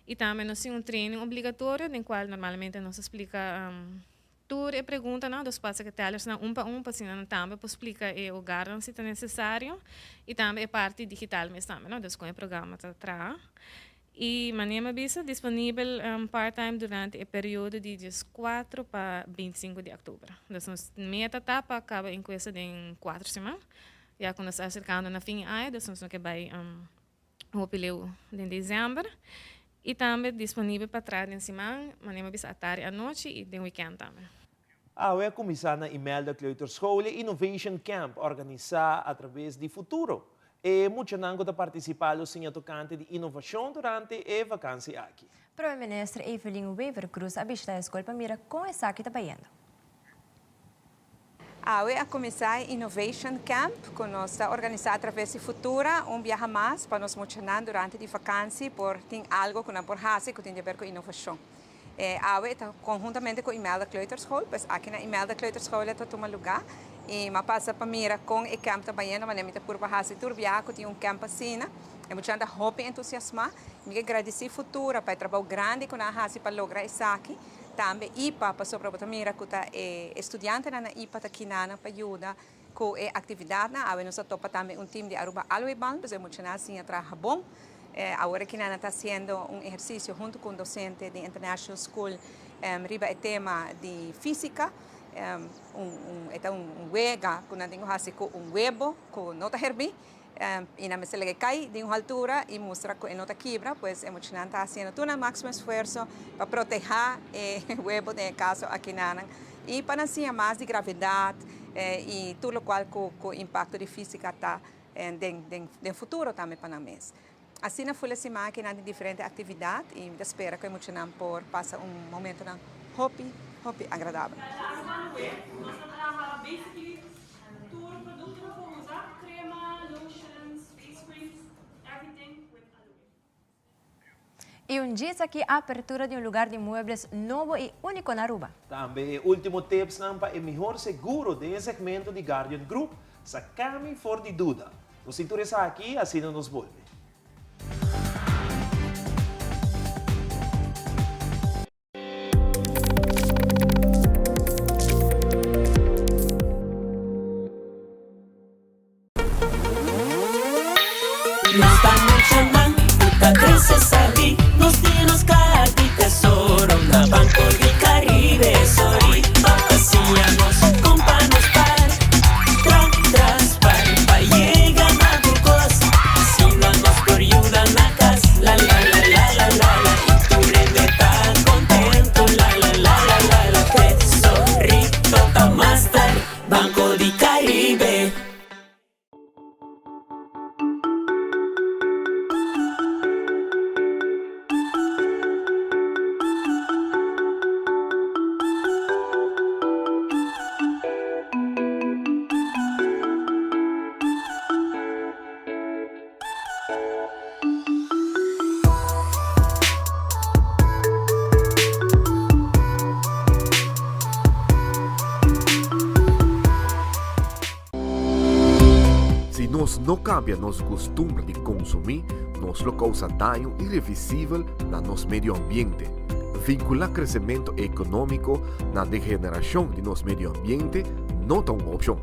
Y tambe nos tin un training obligatorio den cual normalmente nos ta splica tur e preguntanan, dos pasa cu tellersnan un pa un pa asina nan tambe por splica e hogarnan si ta necesario y tambe e parti digital mes tambe, no, dus con e programa ta traha. Y manera mi a bisa, disponibel part-time durante e periodo di diescuatro pa binticinco di october. Dus nos meta ta pa caba encuesta den cuatro siman. Ya cu nos ta acercando na fin di aña, dus nos no ke bay hopi leu den december. Y tambe disponibel pa traha den siman, manera mi a bisa atardi, anochi y den weekend tambe. Awe a cuminsa na Imelda Kleuterschool e Innovation Camp organisa a traves di Futuro. E muchanan ku ta partisipá lo siña tokante di inovashon durante e vakansi aki. Prome Minister Evelyn Wever-Croes a bishita e skol pa mira kon esaki ta bayendo. Awe a kuminsá e Innovation Camp ku nos ta organisá atraves di Futura un biaha mas pa nos muchanan durante di vakansi por tin algu ku nan por hasi ku tin di aber ku inovashon. Awe ta konhuntamente ku Imelda Kleuterschool, pues aki na Imelda Kleuterschool e ta tuma lugá i m'a pasa pa mira kon e camp ta bayendo, manera mi ta purba hasi tur biaha ku tin un camp asina. E muchanan ta hopi entusiasmá. Mi ke gradisí Futura pa e trabou grandi ku nan a hasi pa logra esaki. Tambe ipa, pasobra bo ta mira ku ta e estudiantenan na ipa ta kinanan pa yuda ku e aktividatnan. Awe nos a topa tambe un tim di Aruba Aloe Band, pasobra e muchanan a siña traha bon. Awor aki nan ta hasiendo un ehersisio huntu ku un dosente di International School riba e tema di físika. E ta un wega ku nan tin ku hasi ku un webo ku no ta herbí i nan mester laga e kai di un altura i mustra ku e no ta kibra. Pues e muchanan ta hasiendo tur nan máksimo esfuerso pa protehá e webo den e kaso aki nan i pa nan siña mas di gravedat i tur lokual ku impakto di físika ta den den futuro tambe pa nan mes. Asina ful e siman aki nan tin diferente actividad y mi ta spera cu e muchanan por pasa un momentonan hopi hopi agradabel. Y un djis aki apertura di un lugar di muebles nobo y unico na Aruba. Tambe e ultimo tipsnan pa e mihor seguro den e segmento di Guardian Group, Sacami for di duda. Nos tin tur esaki, asina nos bolbe. Nos ta muchanan ku ta krese sabí. Nos tin nos kaha di tesoro na Banco di Caribe. Sorry pa siña nos kon pa nos par. Tra tras par pa yega na tur kos. Asina. no kambia nos kustumber di konsumí, nos lo kousa daño irevisibel na nos medio ambiente. Vinkulá kresementu ekonómiko na degenerashon di nos medio ambiente no ta un opshon.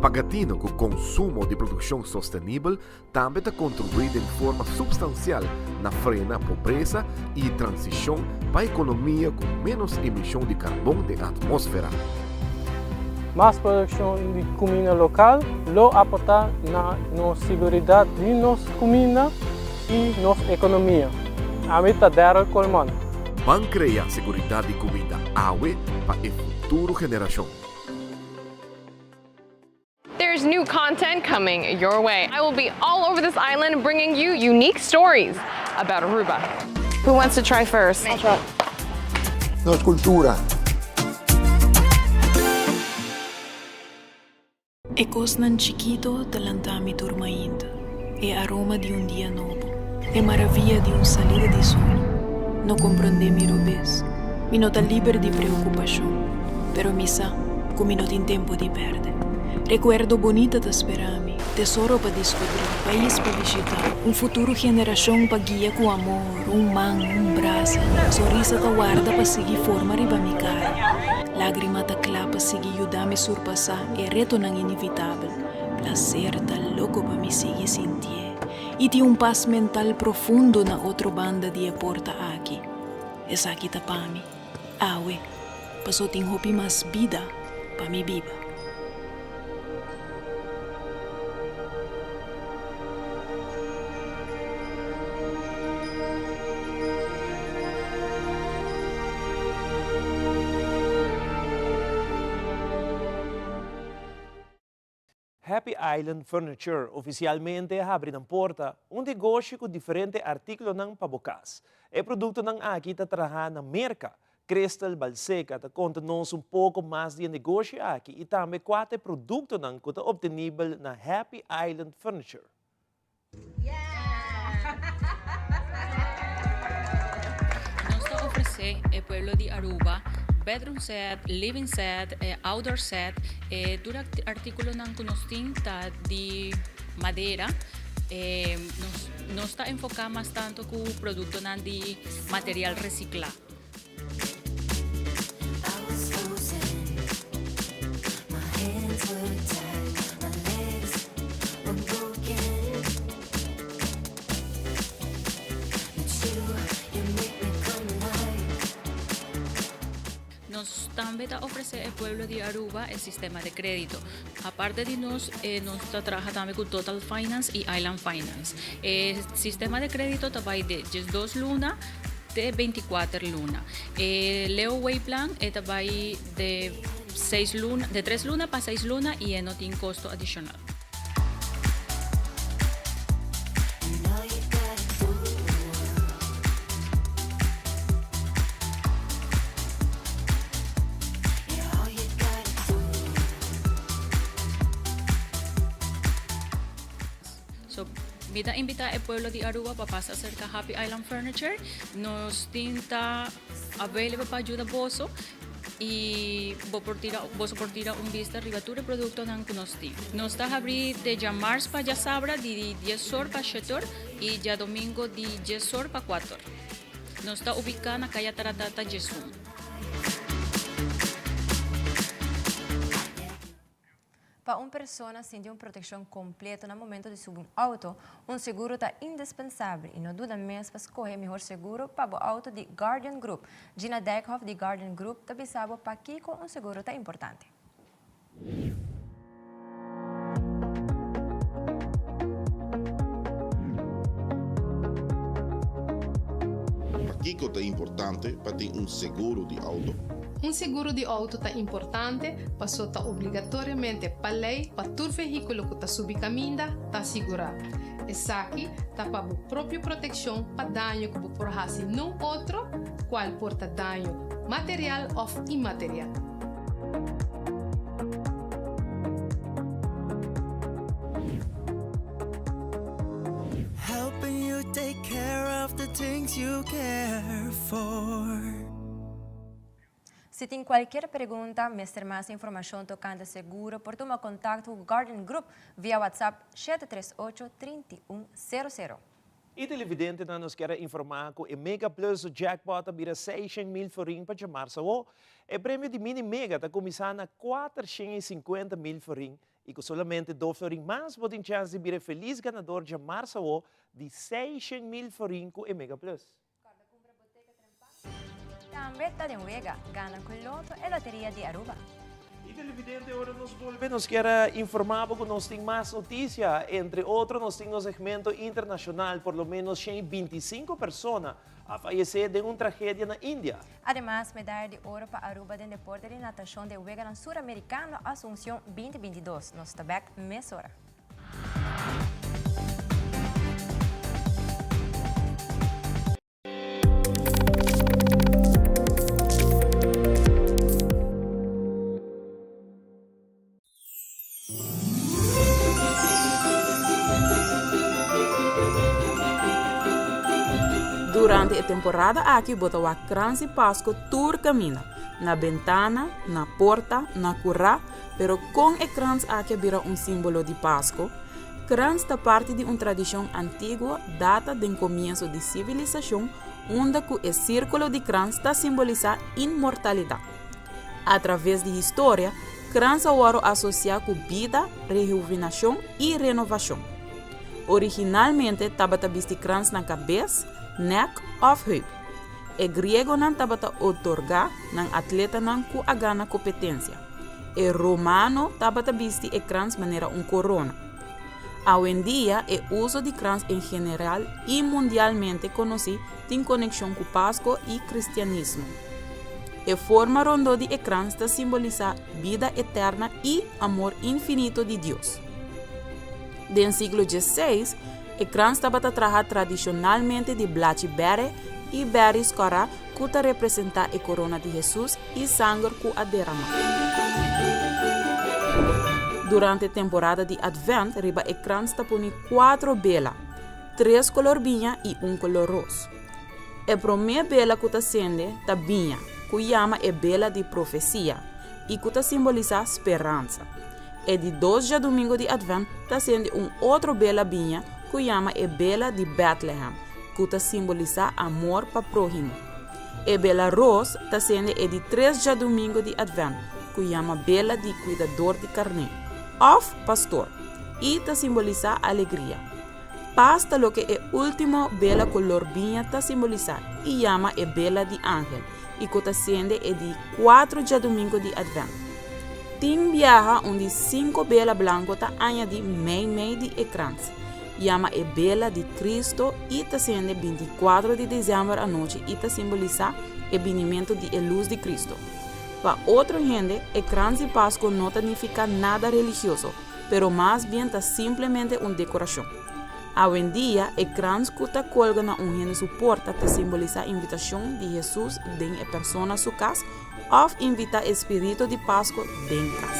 Paga tino ku konsumo di produkshon sostenibel tambe ta kontribuí den forma supstansial na frena pobresa i transishon pa ekonomia ku ménos emishon di karbon den atmósfera. Mas produkshon di kuminda lokal lo aportá na nos siguridat di nos kuminda i nos ekonomia. Ami ta Darryl Colman. Ban krea siguridat di kuminda awe pa e futuro generashon. There's new content coming your way. I will be all over this island bringing you unique stories about Aruba. Who wants to try first? Nos cultura. E cosnan chikito ta lanta mi tur mainta, e aroma di un dia nobo, e maravia di un salida di sol. No comprende mi robes, mi no ta liber di preocupacion, pero mi sa cu mi no tin tempo di perde. Recuerdo bonita ta spera mi, tesoro pa descubri, pais pa bishita, un futuro generacion pa guia cu amor, un man, un brasa, sonrisa ta warda pa sigui forma riba mi cara. Lágrima ta kla pa sigui yuda mi surpasá e retonan inevitabel. Plaser ta loko pa mi sigui sintié i tin un pas mental profundo na otro banda di e porta aki. Esaki ta pa mi, awe, paso tin hopi mas bida pa mi biba. Happy Island Furniture ofisialmente a habri nan porta, un negoshi ku diferente artíkulonan pa bo kas. E produktonan aki ta traha na Merka. Crystal Balseca ta konta nos un poko mas di e negoshi aki i tambe kua ta e produktonan ku ta optenibel na Happy Island Furniture. Nos ta ofrece e pueblo di Aruba bedroom set, living set, outdoor set. E tur articulonan cu nos tin ta di madera. Nos nos ta enfoca mas tanto cu productonan di material recicla. Nos tambe ta ofrece e pueblo di Aruba e sistema de credito. Aparte di nos, nos ta traha tambe cu Total Finance y Island Finance. E sistema de credito ta bay de 12 luna te 24 luna. E Leo Way Plan e ta bai de 6 luna, de 3 luna pa 6 luna y e no tin costo adicional. So, mi ta invita e pueblo di Aruba pa pasa acerca Happy Island Furniture. Nos tin ta available pa ayuda boso y bo por tira, boso por tira un bista riba tur e productonan cu nos tin. Nos ta habri de djamars pa djasabra di dies or pa shete or y djadomingo di dies or pa cuater or. Nos ta ubica na Caya Taratata 11. Pa un persona sinti un protekshon kompleto na momento di subi un outo, un seguro ta indispensabel i no duda mes pa skohe e mihor seguro pa bo outo di Guardian Group. Gina Dijkhoff di Guardian Group ta bisa bo pakiko un seguro ta importante. Pakiko ta importante pa tin un seguro di outo? Un seguro di outo ta importante paso ta obligatoriamente pa lei pa tur vehíkulo ku ta subi kaminda ta sigurá. Esaki ta pa bo propio protekshon pa daño ku bo por hasi nun otro, kual por ta daño material òf inmaterial. Helping you take care of the things you care for. Si tin cualkier pregunta, mester mas informacion tocante seguro, por tuma contacto cu Guardian Group via WhatsApp 738 3100. Y televidentenan nos kier a informa cu e Mega Plus Jackpot a bira seishen mil florin pa djamarsa awo. E premio di Mini Mega ta cuminsa na 450 mil florin y cu solamente dos florin mas bo tin chance di bira e feliz ganador djamarsa awo di seishen mil florin cu e Mega Plus. Tambe ta den wega, gana cu Lotto e loteria di Aruba. Y televidente ora nos bolbe nos kier a informa bo cu nos tin mas noticia, entre otro nos tin nos segmento internacional, por lo menos 125 persona a fayece den un tragedia na India. Ademas medaya di oro pa Aruba den deporte di natacion den Weganan Suramericano Asuncion 2022. Nos ta bek mesora. Durante e temporada aki bo ta wak krans di Pasko tur kaminda, na bentana, na porta, na kurá, Pero kon e krans aki a bira un símbolo di Pasko? Krans ta parti di un tradishon antiguo data den komienso di sivilisashon unda ku e sírkulo di krans ta simbolisá inmortalidat. Atraves di historia, krans a wòrdu asosiá ku bida, rehuvinashon i renovashon. Originalmente tabata bisti krans na kabes, nèk òf heup. E griegonan tabata otorgá nan atletanan ku a gana kompetensia. E romano tabata bisti e krans manera un korona. Awendia e uso di krans en general i mundialmente konosí tin konekshon ku Pasko i kristianismo. E forma rondó di e krans ta simbolisá bida eterna i amor infinito di Dios. Den siglo diesseis, E krans tabata traha tradishonalmente di blachi bèrè i bèris kòrá ku ta representá e korona di Hesus i sanger ku a deramá. Durante temporada di Advent riba e krans ta pone kuatro bela, tres kolor biña i un kolor ros. E promé bela ku ta sende ta biña, ku yama e bela di profesia i ku ta simbolisá speransa. E di dos djadumingu di Advent ta sende un otro bela biña ku yama e bela di Bètlehem, ku ta simbolisá amor pa próhimo. E bela ros ta sende e di tres djadumingu di Advent, ku yama bela di kuidador di karné, òf pastor, i ta simbolisá alegria. Pas ta loke e último bela kolor biña ta simbolisá i yama e bela di angel i ku ta sende e di kuatro djadumingu di Advent. Tin biaha un di sinku bela blanku ta añadí meimei di e krans, yama e bela di Kristu i ta sende 24 di desèmber anochi i ta simbolisá e binimentu di e lus di Kristu. Pa otro hende, e krans di Pasku no ta nifiká nada religioso, pero mas bien ta simplemente un dekorashon. Awendia, e krans ku ta kolga na un hende su porta ta simbolisá invitashon di Hesus den e persona su kas òf invitá e spiritu di Pasko den kas.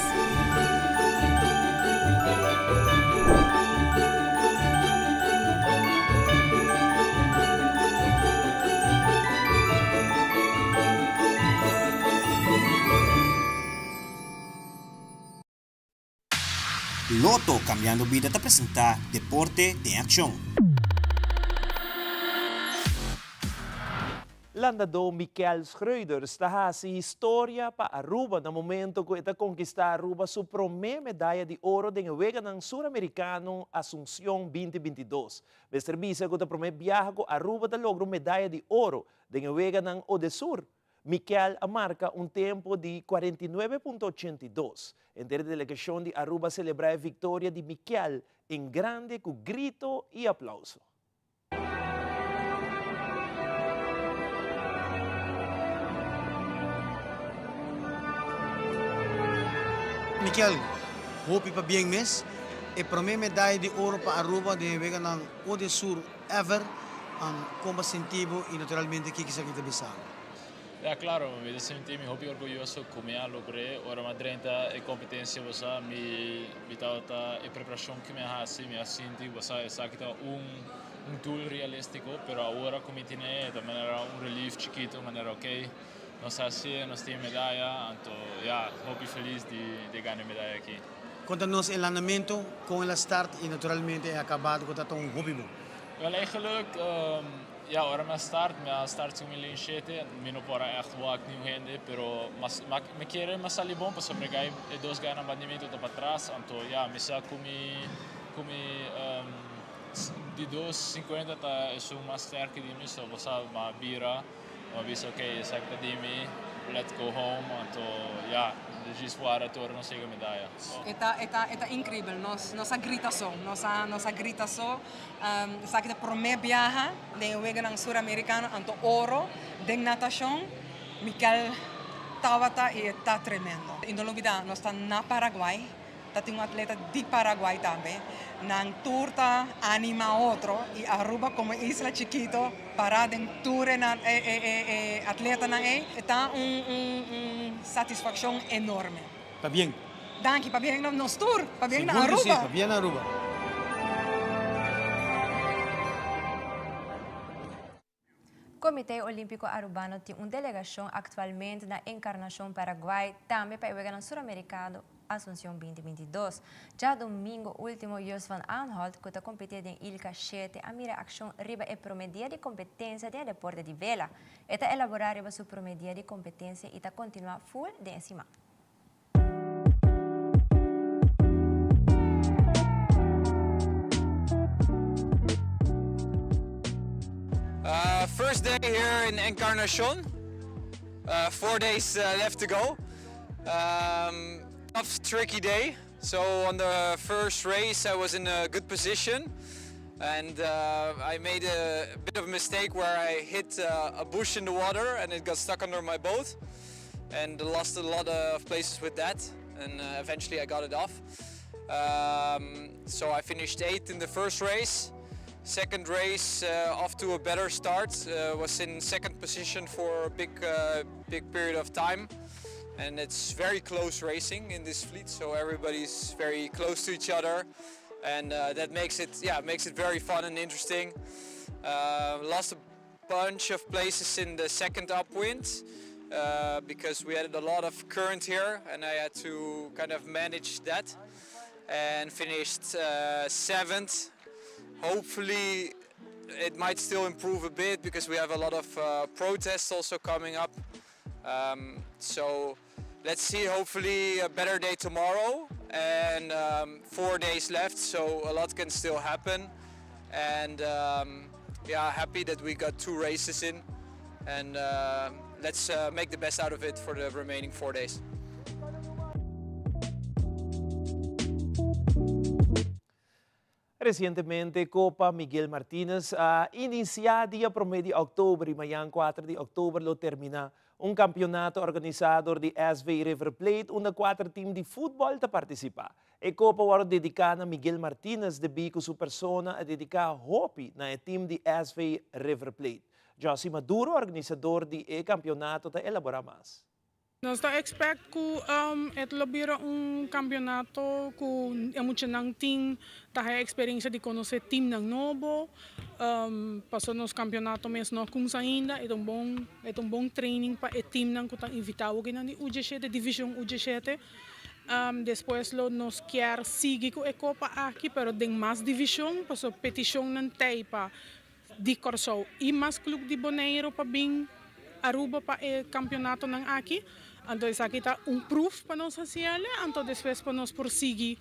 Lotto Cambiando Bida ta presenta Deporte den Accion. Landadó Mikel Schreuders ta hasi historia pa Aruba na momento ku e ta konkistá Aruba su promé medaya di oro den e Weganan Suramerikano Asuncion 2022. Mester bisa ku ta promé biaha ku Aruba ta logra un medaya di oro den e Weganan Odesur. Mikel a marka un tempo di 49.82. Henter e delegashon di Aruba a selebrá e viktoria di Mikel en grande ku grito i aplauso. Mikel, hopi pabien mes. E prome medaya di oro pa Aruba den e weganan Odesur ever. Kon bo sinti bo y naturalmente kiko esaki ta bisa bo? Ya claro, mi ta sinti mi hopi orguyoso cu mi a logr'e. Ora mi a drenta e competencia bo sa, mi mi tabata e preparacion cu mi a haci, mi a sinti bo sa esaki ta un un doel realistico, pero awor cu mi tine e ta manera un relief chikito, manera ok. Nos a hacié, nos tin e medaya, anto ya, hopi feliz di di gana e medaya aki. Conta nos e landamento, con el a start y naturalmente e acabado cu ta ta un hopi bon. Wel eigenlijk, ya, ora mi a start, mi a start segun mi lane shete, mi no por a echt wak niun hende, pero mi kere mi a sali bon pasobra e e dos gainan banda di mi ta patras, anto ya, mi sa cu mi cu mi di dos cincuenta ta esun mas sterke di mi, so bo sa mi a bira. Mi a bisa ok esaki ta di mi, let's go home, anto ya, djis wara tur nos yega medaya. E ta e ta e ta increibel, nos nos a grita so, nos a nos a grita so, esaki ta prome biaha den e weganan Sur Americano anto oro den natacion, Mikel tabata y e ta tremendo. Y no lubida nos ta na Paraguay. Ta tin un atleta di Paraguay tambe. Nan tur ta anima otro y Aruba como isla chikito para den tur e nan e atletanan ey e ta un un satisfaccion enorme. Pabien. Danki, pabien na nos tur, pabien na Sigur cu si, Aruba. pabien na Aruba. Comité Olimpico Arubano tin un delegacion actualmente na Encarnacion, Paraguay, tambe pa e Weganan Suramericano Asuncion 2022. Djadomingo ultimo Jos van Aanholt, cu ta competi den Ilca shete, a mira accion riba e prome dia di competencia den e deporte di vela. E ta elabora riba su prome dia di competencia y ta continua full den e siman. Uh, first day here in Encarnacion. Uh, four days uh, left to go. Um, tough, tricky day. So on the first race, I was in a good position. And uh, I made a bit of a mistake where I hit uh, a bush in the water and it got stuck under my boat. And lost a lot of places with that. And uh, eventually I got it off. Um, so I finished eighth in the first race. Second race uh, off to a better start, uh, was in second position for a big, uh, big period of time. And it's very close racing in this fleet, so everybody's very close to each other. And uh, that makes it, yeah, makes it very fun and interesting. Uh, lost a bunch of places in the second upwind uh, because we had a lot of current here and I had to kind of manage that and finished uh, seventh. Hopefully it might still improve a bit because we have a lot of uh, protests also coming up. Um, so let's see, hopefully a better day tomorrow and um, four days left, so a lot can still happen. And um, yeah, happy that we got two races in and uh, let's uh, make the best out of it for the remaining four days. Resientemente Copa Miguel Martinez a inicia dia prome di october y mayan cuater di october lo termina. Un campeonato organisa dor di SV River Plate unda cuater team di futbol ta participa. E copa worde dedica na Miguel Martinez debi cu su persona a dedica hopi na e team di SV River Plate. Jossy Maduro, organisador di e campeonato ta elabora mas. Nos ta expect cu e lo bira un campeonato cu e muchanan tin ta haya experiencia di conoce teamnan nobo, pasobra nos campeonato mes no a cuminsa ainda, e ta un bon e ta un bon training pa e teamnan cu ta invita awokinan di U17, division U17. Despues lo nos kier sigui cu e copa aki pero den mas division pasobra peticionnan t'ey pa di Kòrsou i mas club di Boneiru pa bin Aruba pa e kampionatonan aki. Anto esaki ta un proof pa nos hasi el, anto despues pa nos por sigui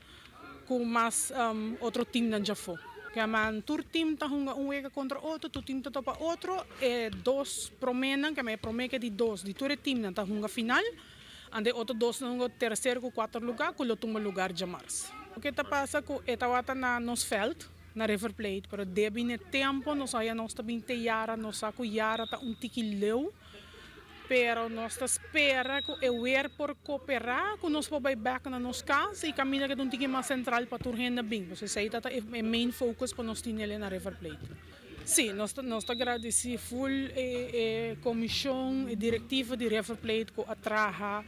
ku mas otro teamnan djafó. Kiaman tur team ta hunga un wega kontra otro, tur team ta topa otro, e dos proménan, kiaman e promé ku e di dos di tur e teamnan ta hunga final, anto e otro dosnan hunga terser ku kuater lugá ku lo tuma lugar djamars. Loke ta pasa ku e tabata na nos vèlt. Na River Plate, pero debi n'e tempo nos haya nos ta bin te Yara, nos sa cu Yara ta un tiki leu, pero nos ta spera cu e weer por coopera cu nos por bay bek na nos cas y caminda cu ta un tiki mas central pa tur hende bin, pues esey ta e main focus pa nos tinele na River Plate. Si, nos ta nos ta gradici full e e comision, e directiva di River Plate cu a traha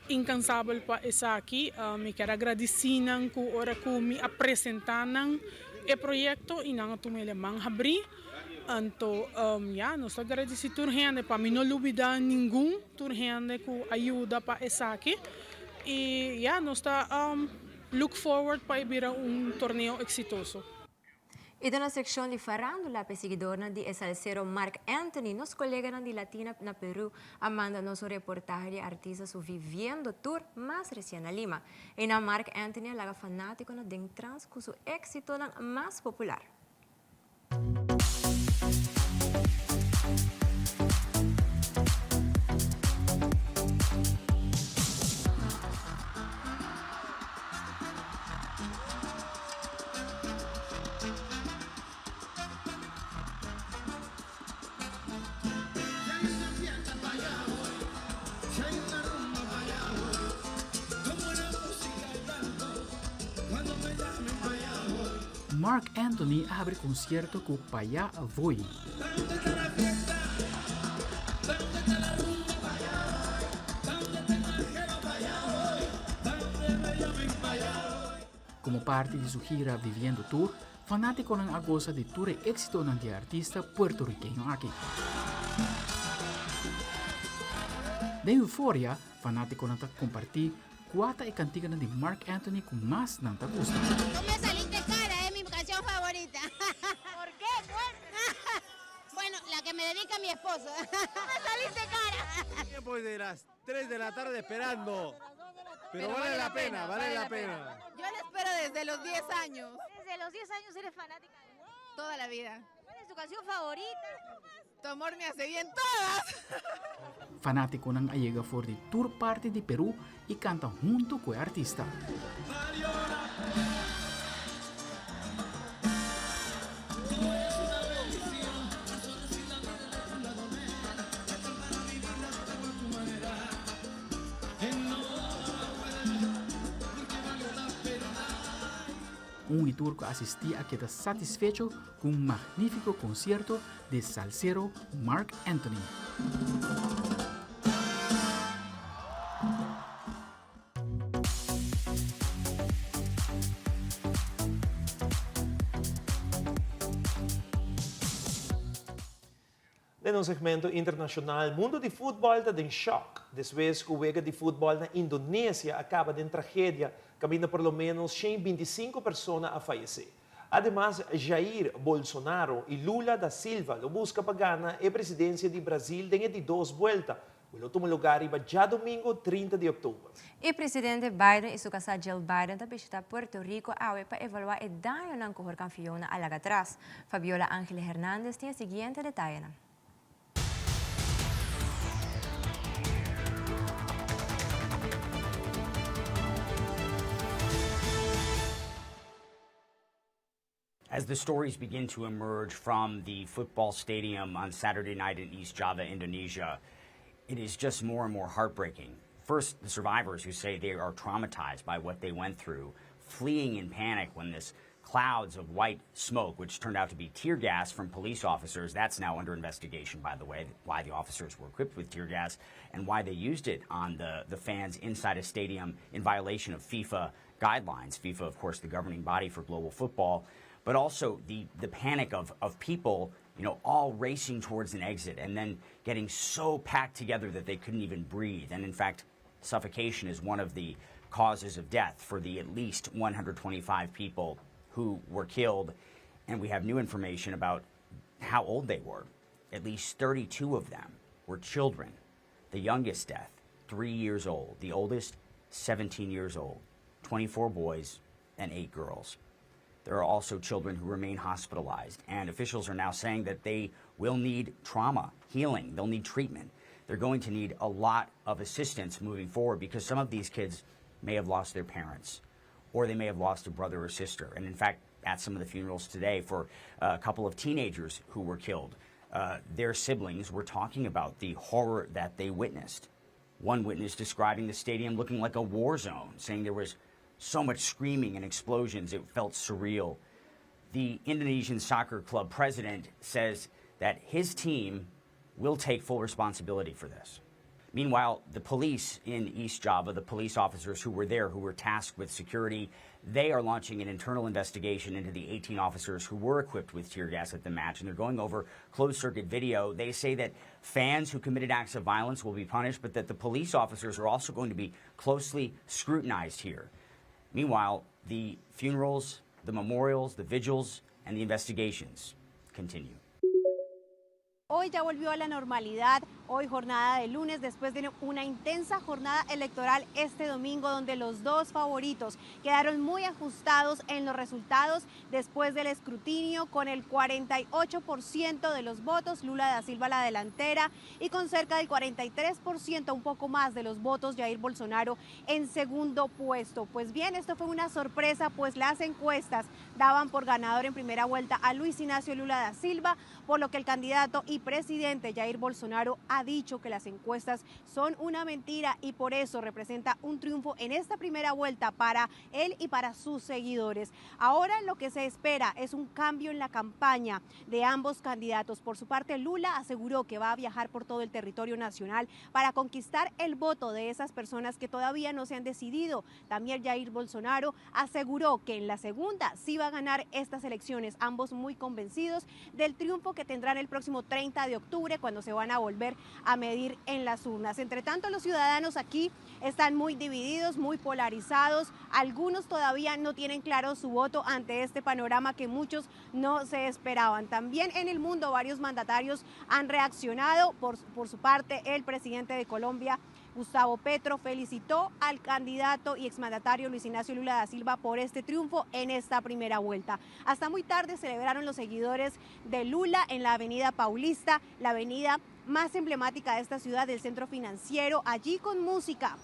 Incansabel pa esaki. Mi kier a gradici nan cu ora cu mi a presenta nan e proyecto y nan a tuma e man habri. Anto ya, nos ta gradisí tur hende, pa mi no lubidá ningun, tur hende ku a yuda pa esaki. I ya, nos ta look forward pa e bira un torneo eksitoso. I den nos sekshon di farándula p'e siguidornan di e salsero Marc Anthony, nos koleganan di Latina na Peru a manda nos un reportahe di e artista su Viviendo Tour mas resien na Lima. Einan Marc Anthony a laga fanátikonan den trans ku su éksitonan mas popular. Marc Anthony a habri konsierto ku Payá Voy. Komo parti di su gira Viviendo Tour, fanátikonan a gosa di tur e éksitonan di e artista puertorikeño aki. Den euforia, fanátikonan ta kompartí kua ta e kantikanan di Marc Anthony ku mas nan ta gusta. No me saliste cara, es mi canción favorita. ¿Por qué? Bueno, la que me dedica mi esposo. No me saliste cara. Tiempo de las 3 de la tarde esperando. Pero, vale, la pena, vale, la pena. Yo la espero desde los 10 años. Desde los 10 años eres fanática de Toda la vida. ¿Cuál es tu canción favorita? Tu amor me hace bien todas. Fanátikonan a yega for di tur parti di Perú i kanta huntu ku e artista. Un i tur ku a asistí a keda satisfecho ku un magnífiko konsierto di salsero Marc Anthony. Den un segmento internashonal, mundu di futbòl ta den shòk despues ku wega di futbòl na Indonesia a kaba den tragedia kaminda por lo ménos 125 persona a fayesé. Ademas, Jair Bolsonaro i Lula da Silva lo buska pa gana e presidensia di Brasil den e di dos buelta, ku lo tuma lugá riba djadumingu 30 di òktober. E presidente Biden i su kasá Jill Biden ta bishitá Puerto Rico awe pa evaluá e dañonan ku horkan Fiona a laga atras. Fabiola Angele Hernandez tin e siguiente detayenan. As the stories begin to emerge from the football stadium on Saturday night in East Java, Indonesia, it is just more and more heartbreaking. First, the survivors who say they are traumatized by what they went through, fleeing in panic when this clouds of white smoke, which turned out to be tear gas from police officers. That's now under investigation, by the way, why the officers were equipped with tear gas and why they used it on the, the fans inside a stadium in violation of FIFA guidelines. FIFA, of course, the governing body for global football, but also the, the panic of, of people, you know, all racing towards an exit and then getting so packed together that they couldn't even breathe. And in fact, suffocation is one of the causes of death for the at least 125 people who were killed. And we have new information about how old they were. At least 32 of them were children. The youngest death, three years old. The oldest, 17 years old. 24 boys and eight girls. There are also children who remain hospitalized, and officials are now saying that they will need trauma healing, they'll need treatment. They're going to need a lot of assistance moving forward because some of these kids may have lost their parents or they may have lost a brother or sister. And in fact, at some of the funerals today for a couple of teenagers who were killed, their siblings were talking about the horror that they witnessed. One witness describing the stadium looking like a war zone, saying there was so much screaming and explosions, it felt surreal. The Indonesian soccer club president says that his team will take full responsibility for this. Meanwhile, the police in East Java, the police officers who were there, who were tasked with security, they are launching an internal investigation into the 18 officers who were equipped with tear gas at the match, and they're going over closed circuit video. They say that fans who committed acts of violence will be punished, but that the police officers are also going to be closely scrutinized here. Meanwhile, the funerals, the memorials, the vigils, and the investigations continue. Hoy ya volvió a la normalidad, hoy jornada de lunes después de una intensa jornada electoral este domingo donde los dos favoritos quedaron muy ajustados en los resultados después del escrutinio con el 48% de los votos, Lula da Silva la delantera y con cerca del 43%, un poco más de los votos, Jair Bolsonaro en segundo puesto. Pues bien, esto fue una sorpresa, pues las encuestas daban por ganador en primera vuelta a Luis Ignacio Lula da Silva, por lo que el candidato y presidente Jair Bolsonaro ha dicho que las encuestas son una mentira y por eso representa un triunfo en esta primera vuelta para él y para sus seguidores. Ahora lo que se espera es un cambio en la campaña de ambos candidatos. Por su parte, Lula aseguró que va a viajar por todo el territorio nacional para conquistar el voto de esas personas que todavía no se han decidido. También Jair Bolsonaro aseguró que en la segunda sí va a ganar estas elecciones, ambos muy convencidos del triunfo que tendrán el próximo 30 de octubre cuando se van a volver a medir en las urnas. Entre tanto, los ciudadanos aquí están muy divididos, muy polarizados. Algunos todavía no tienen claro su voto ante este panorama que muchos no se esperaban. También en el mundo varios mandatarios han reaccionado. Por, por su parte, el presidente de Colombia, Gustavo Petro, felicitó al candidato y exmandatario Luis Ignacio Lula da Silva por este triunfo en esta primera vuelta. Hasta muy tarde celebraron los seguidores de Lula en la avenida Paulista, la avenida más emblemática de esta ciudad, del centro financiero, allí con música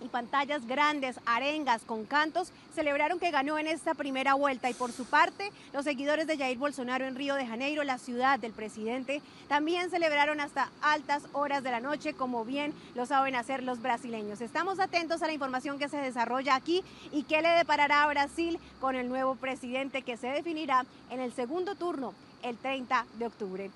y pantallas grandes, arengas con cantos, celebraron que ganó en esta primera vuelta. Y por su parte, los seguidores de Jair Bolsonaro en Río de Janeiro, la ciudad del presidente, también celebraron hasta altas horas de la noche, como bien lo saben hacer los brasileños. Estamos atentos a la información que se desarrolla aquí y qué le deparará a Brasil con el nuevo presidente que se definirá en el segundo turno el 30 de octubre.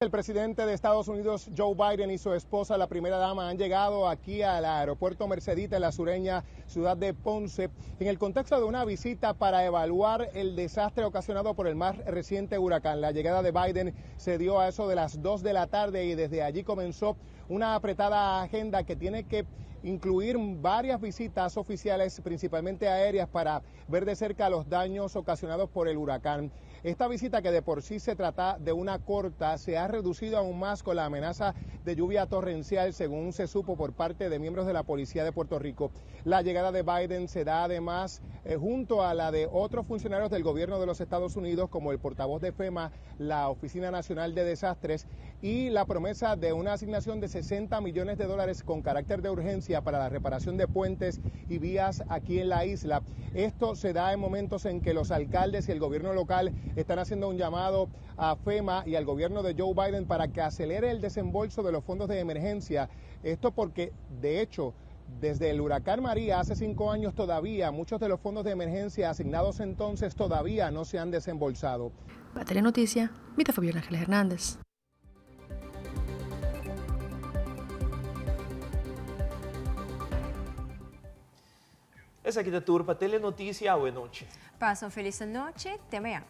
El presidente de Estados Unidos, Joe Biden, y su esposa, la primera dama, han llegado aquí al aeropuerto Mercedita, en la sureña ciudad de Ponce, en el contexto de una visita para evaluar el desastre ocasionado por el más reciente huracán. La llegada de Biden se dio a eso de las 2 de la tarde y desde allí comenzó una apretada agenda que tiene que incluir varias visitas oficiales, principalmente aéreas, para ver de cerca los daños ocasionados por el huracán. Esta visita, que de por sí se trata de una corta, se ha reducido aún más con la amenaza de lluvia torrencial, según se supo por parte de miembros de la Policía de Puerto Rico. La llegada de Biden se da además eh, junto a la de otros funcionarios del gobierno de los Estados Unidos, como el portavoz de FEMA, la Oficina Nacional de Desastres, y la promesa de una asignación de 60 millones de dólares con carácter de urgencia para la reparación de puentes y vías aquí en la isla. Esto se da en momentos en que los alcaldes y el gobierno local están haciendo un llamado a FEMA y al gobierno de Joe Biden para que acelere el desembolso de los fondos de emergencia. Esto porque, de hecho, desde el huracán María hace cinco años todavía, muchos de los fondos de emergencia asignados entonces todavía no se han desembolsado. Pa Telenoticia, mi ta Fabiola Ángeles Hernández. Esaki ta tur pa Telenoticia awe nochi. Pasa un feliz nochi, te mañan.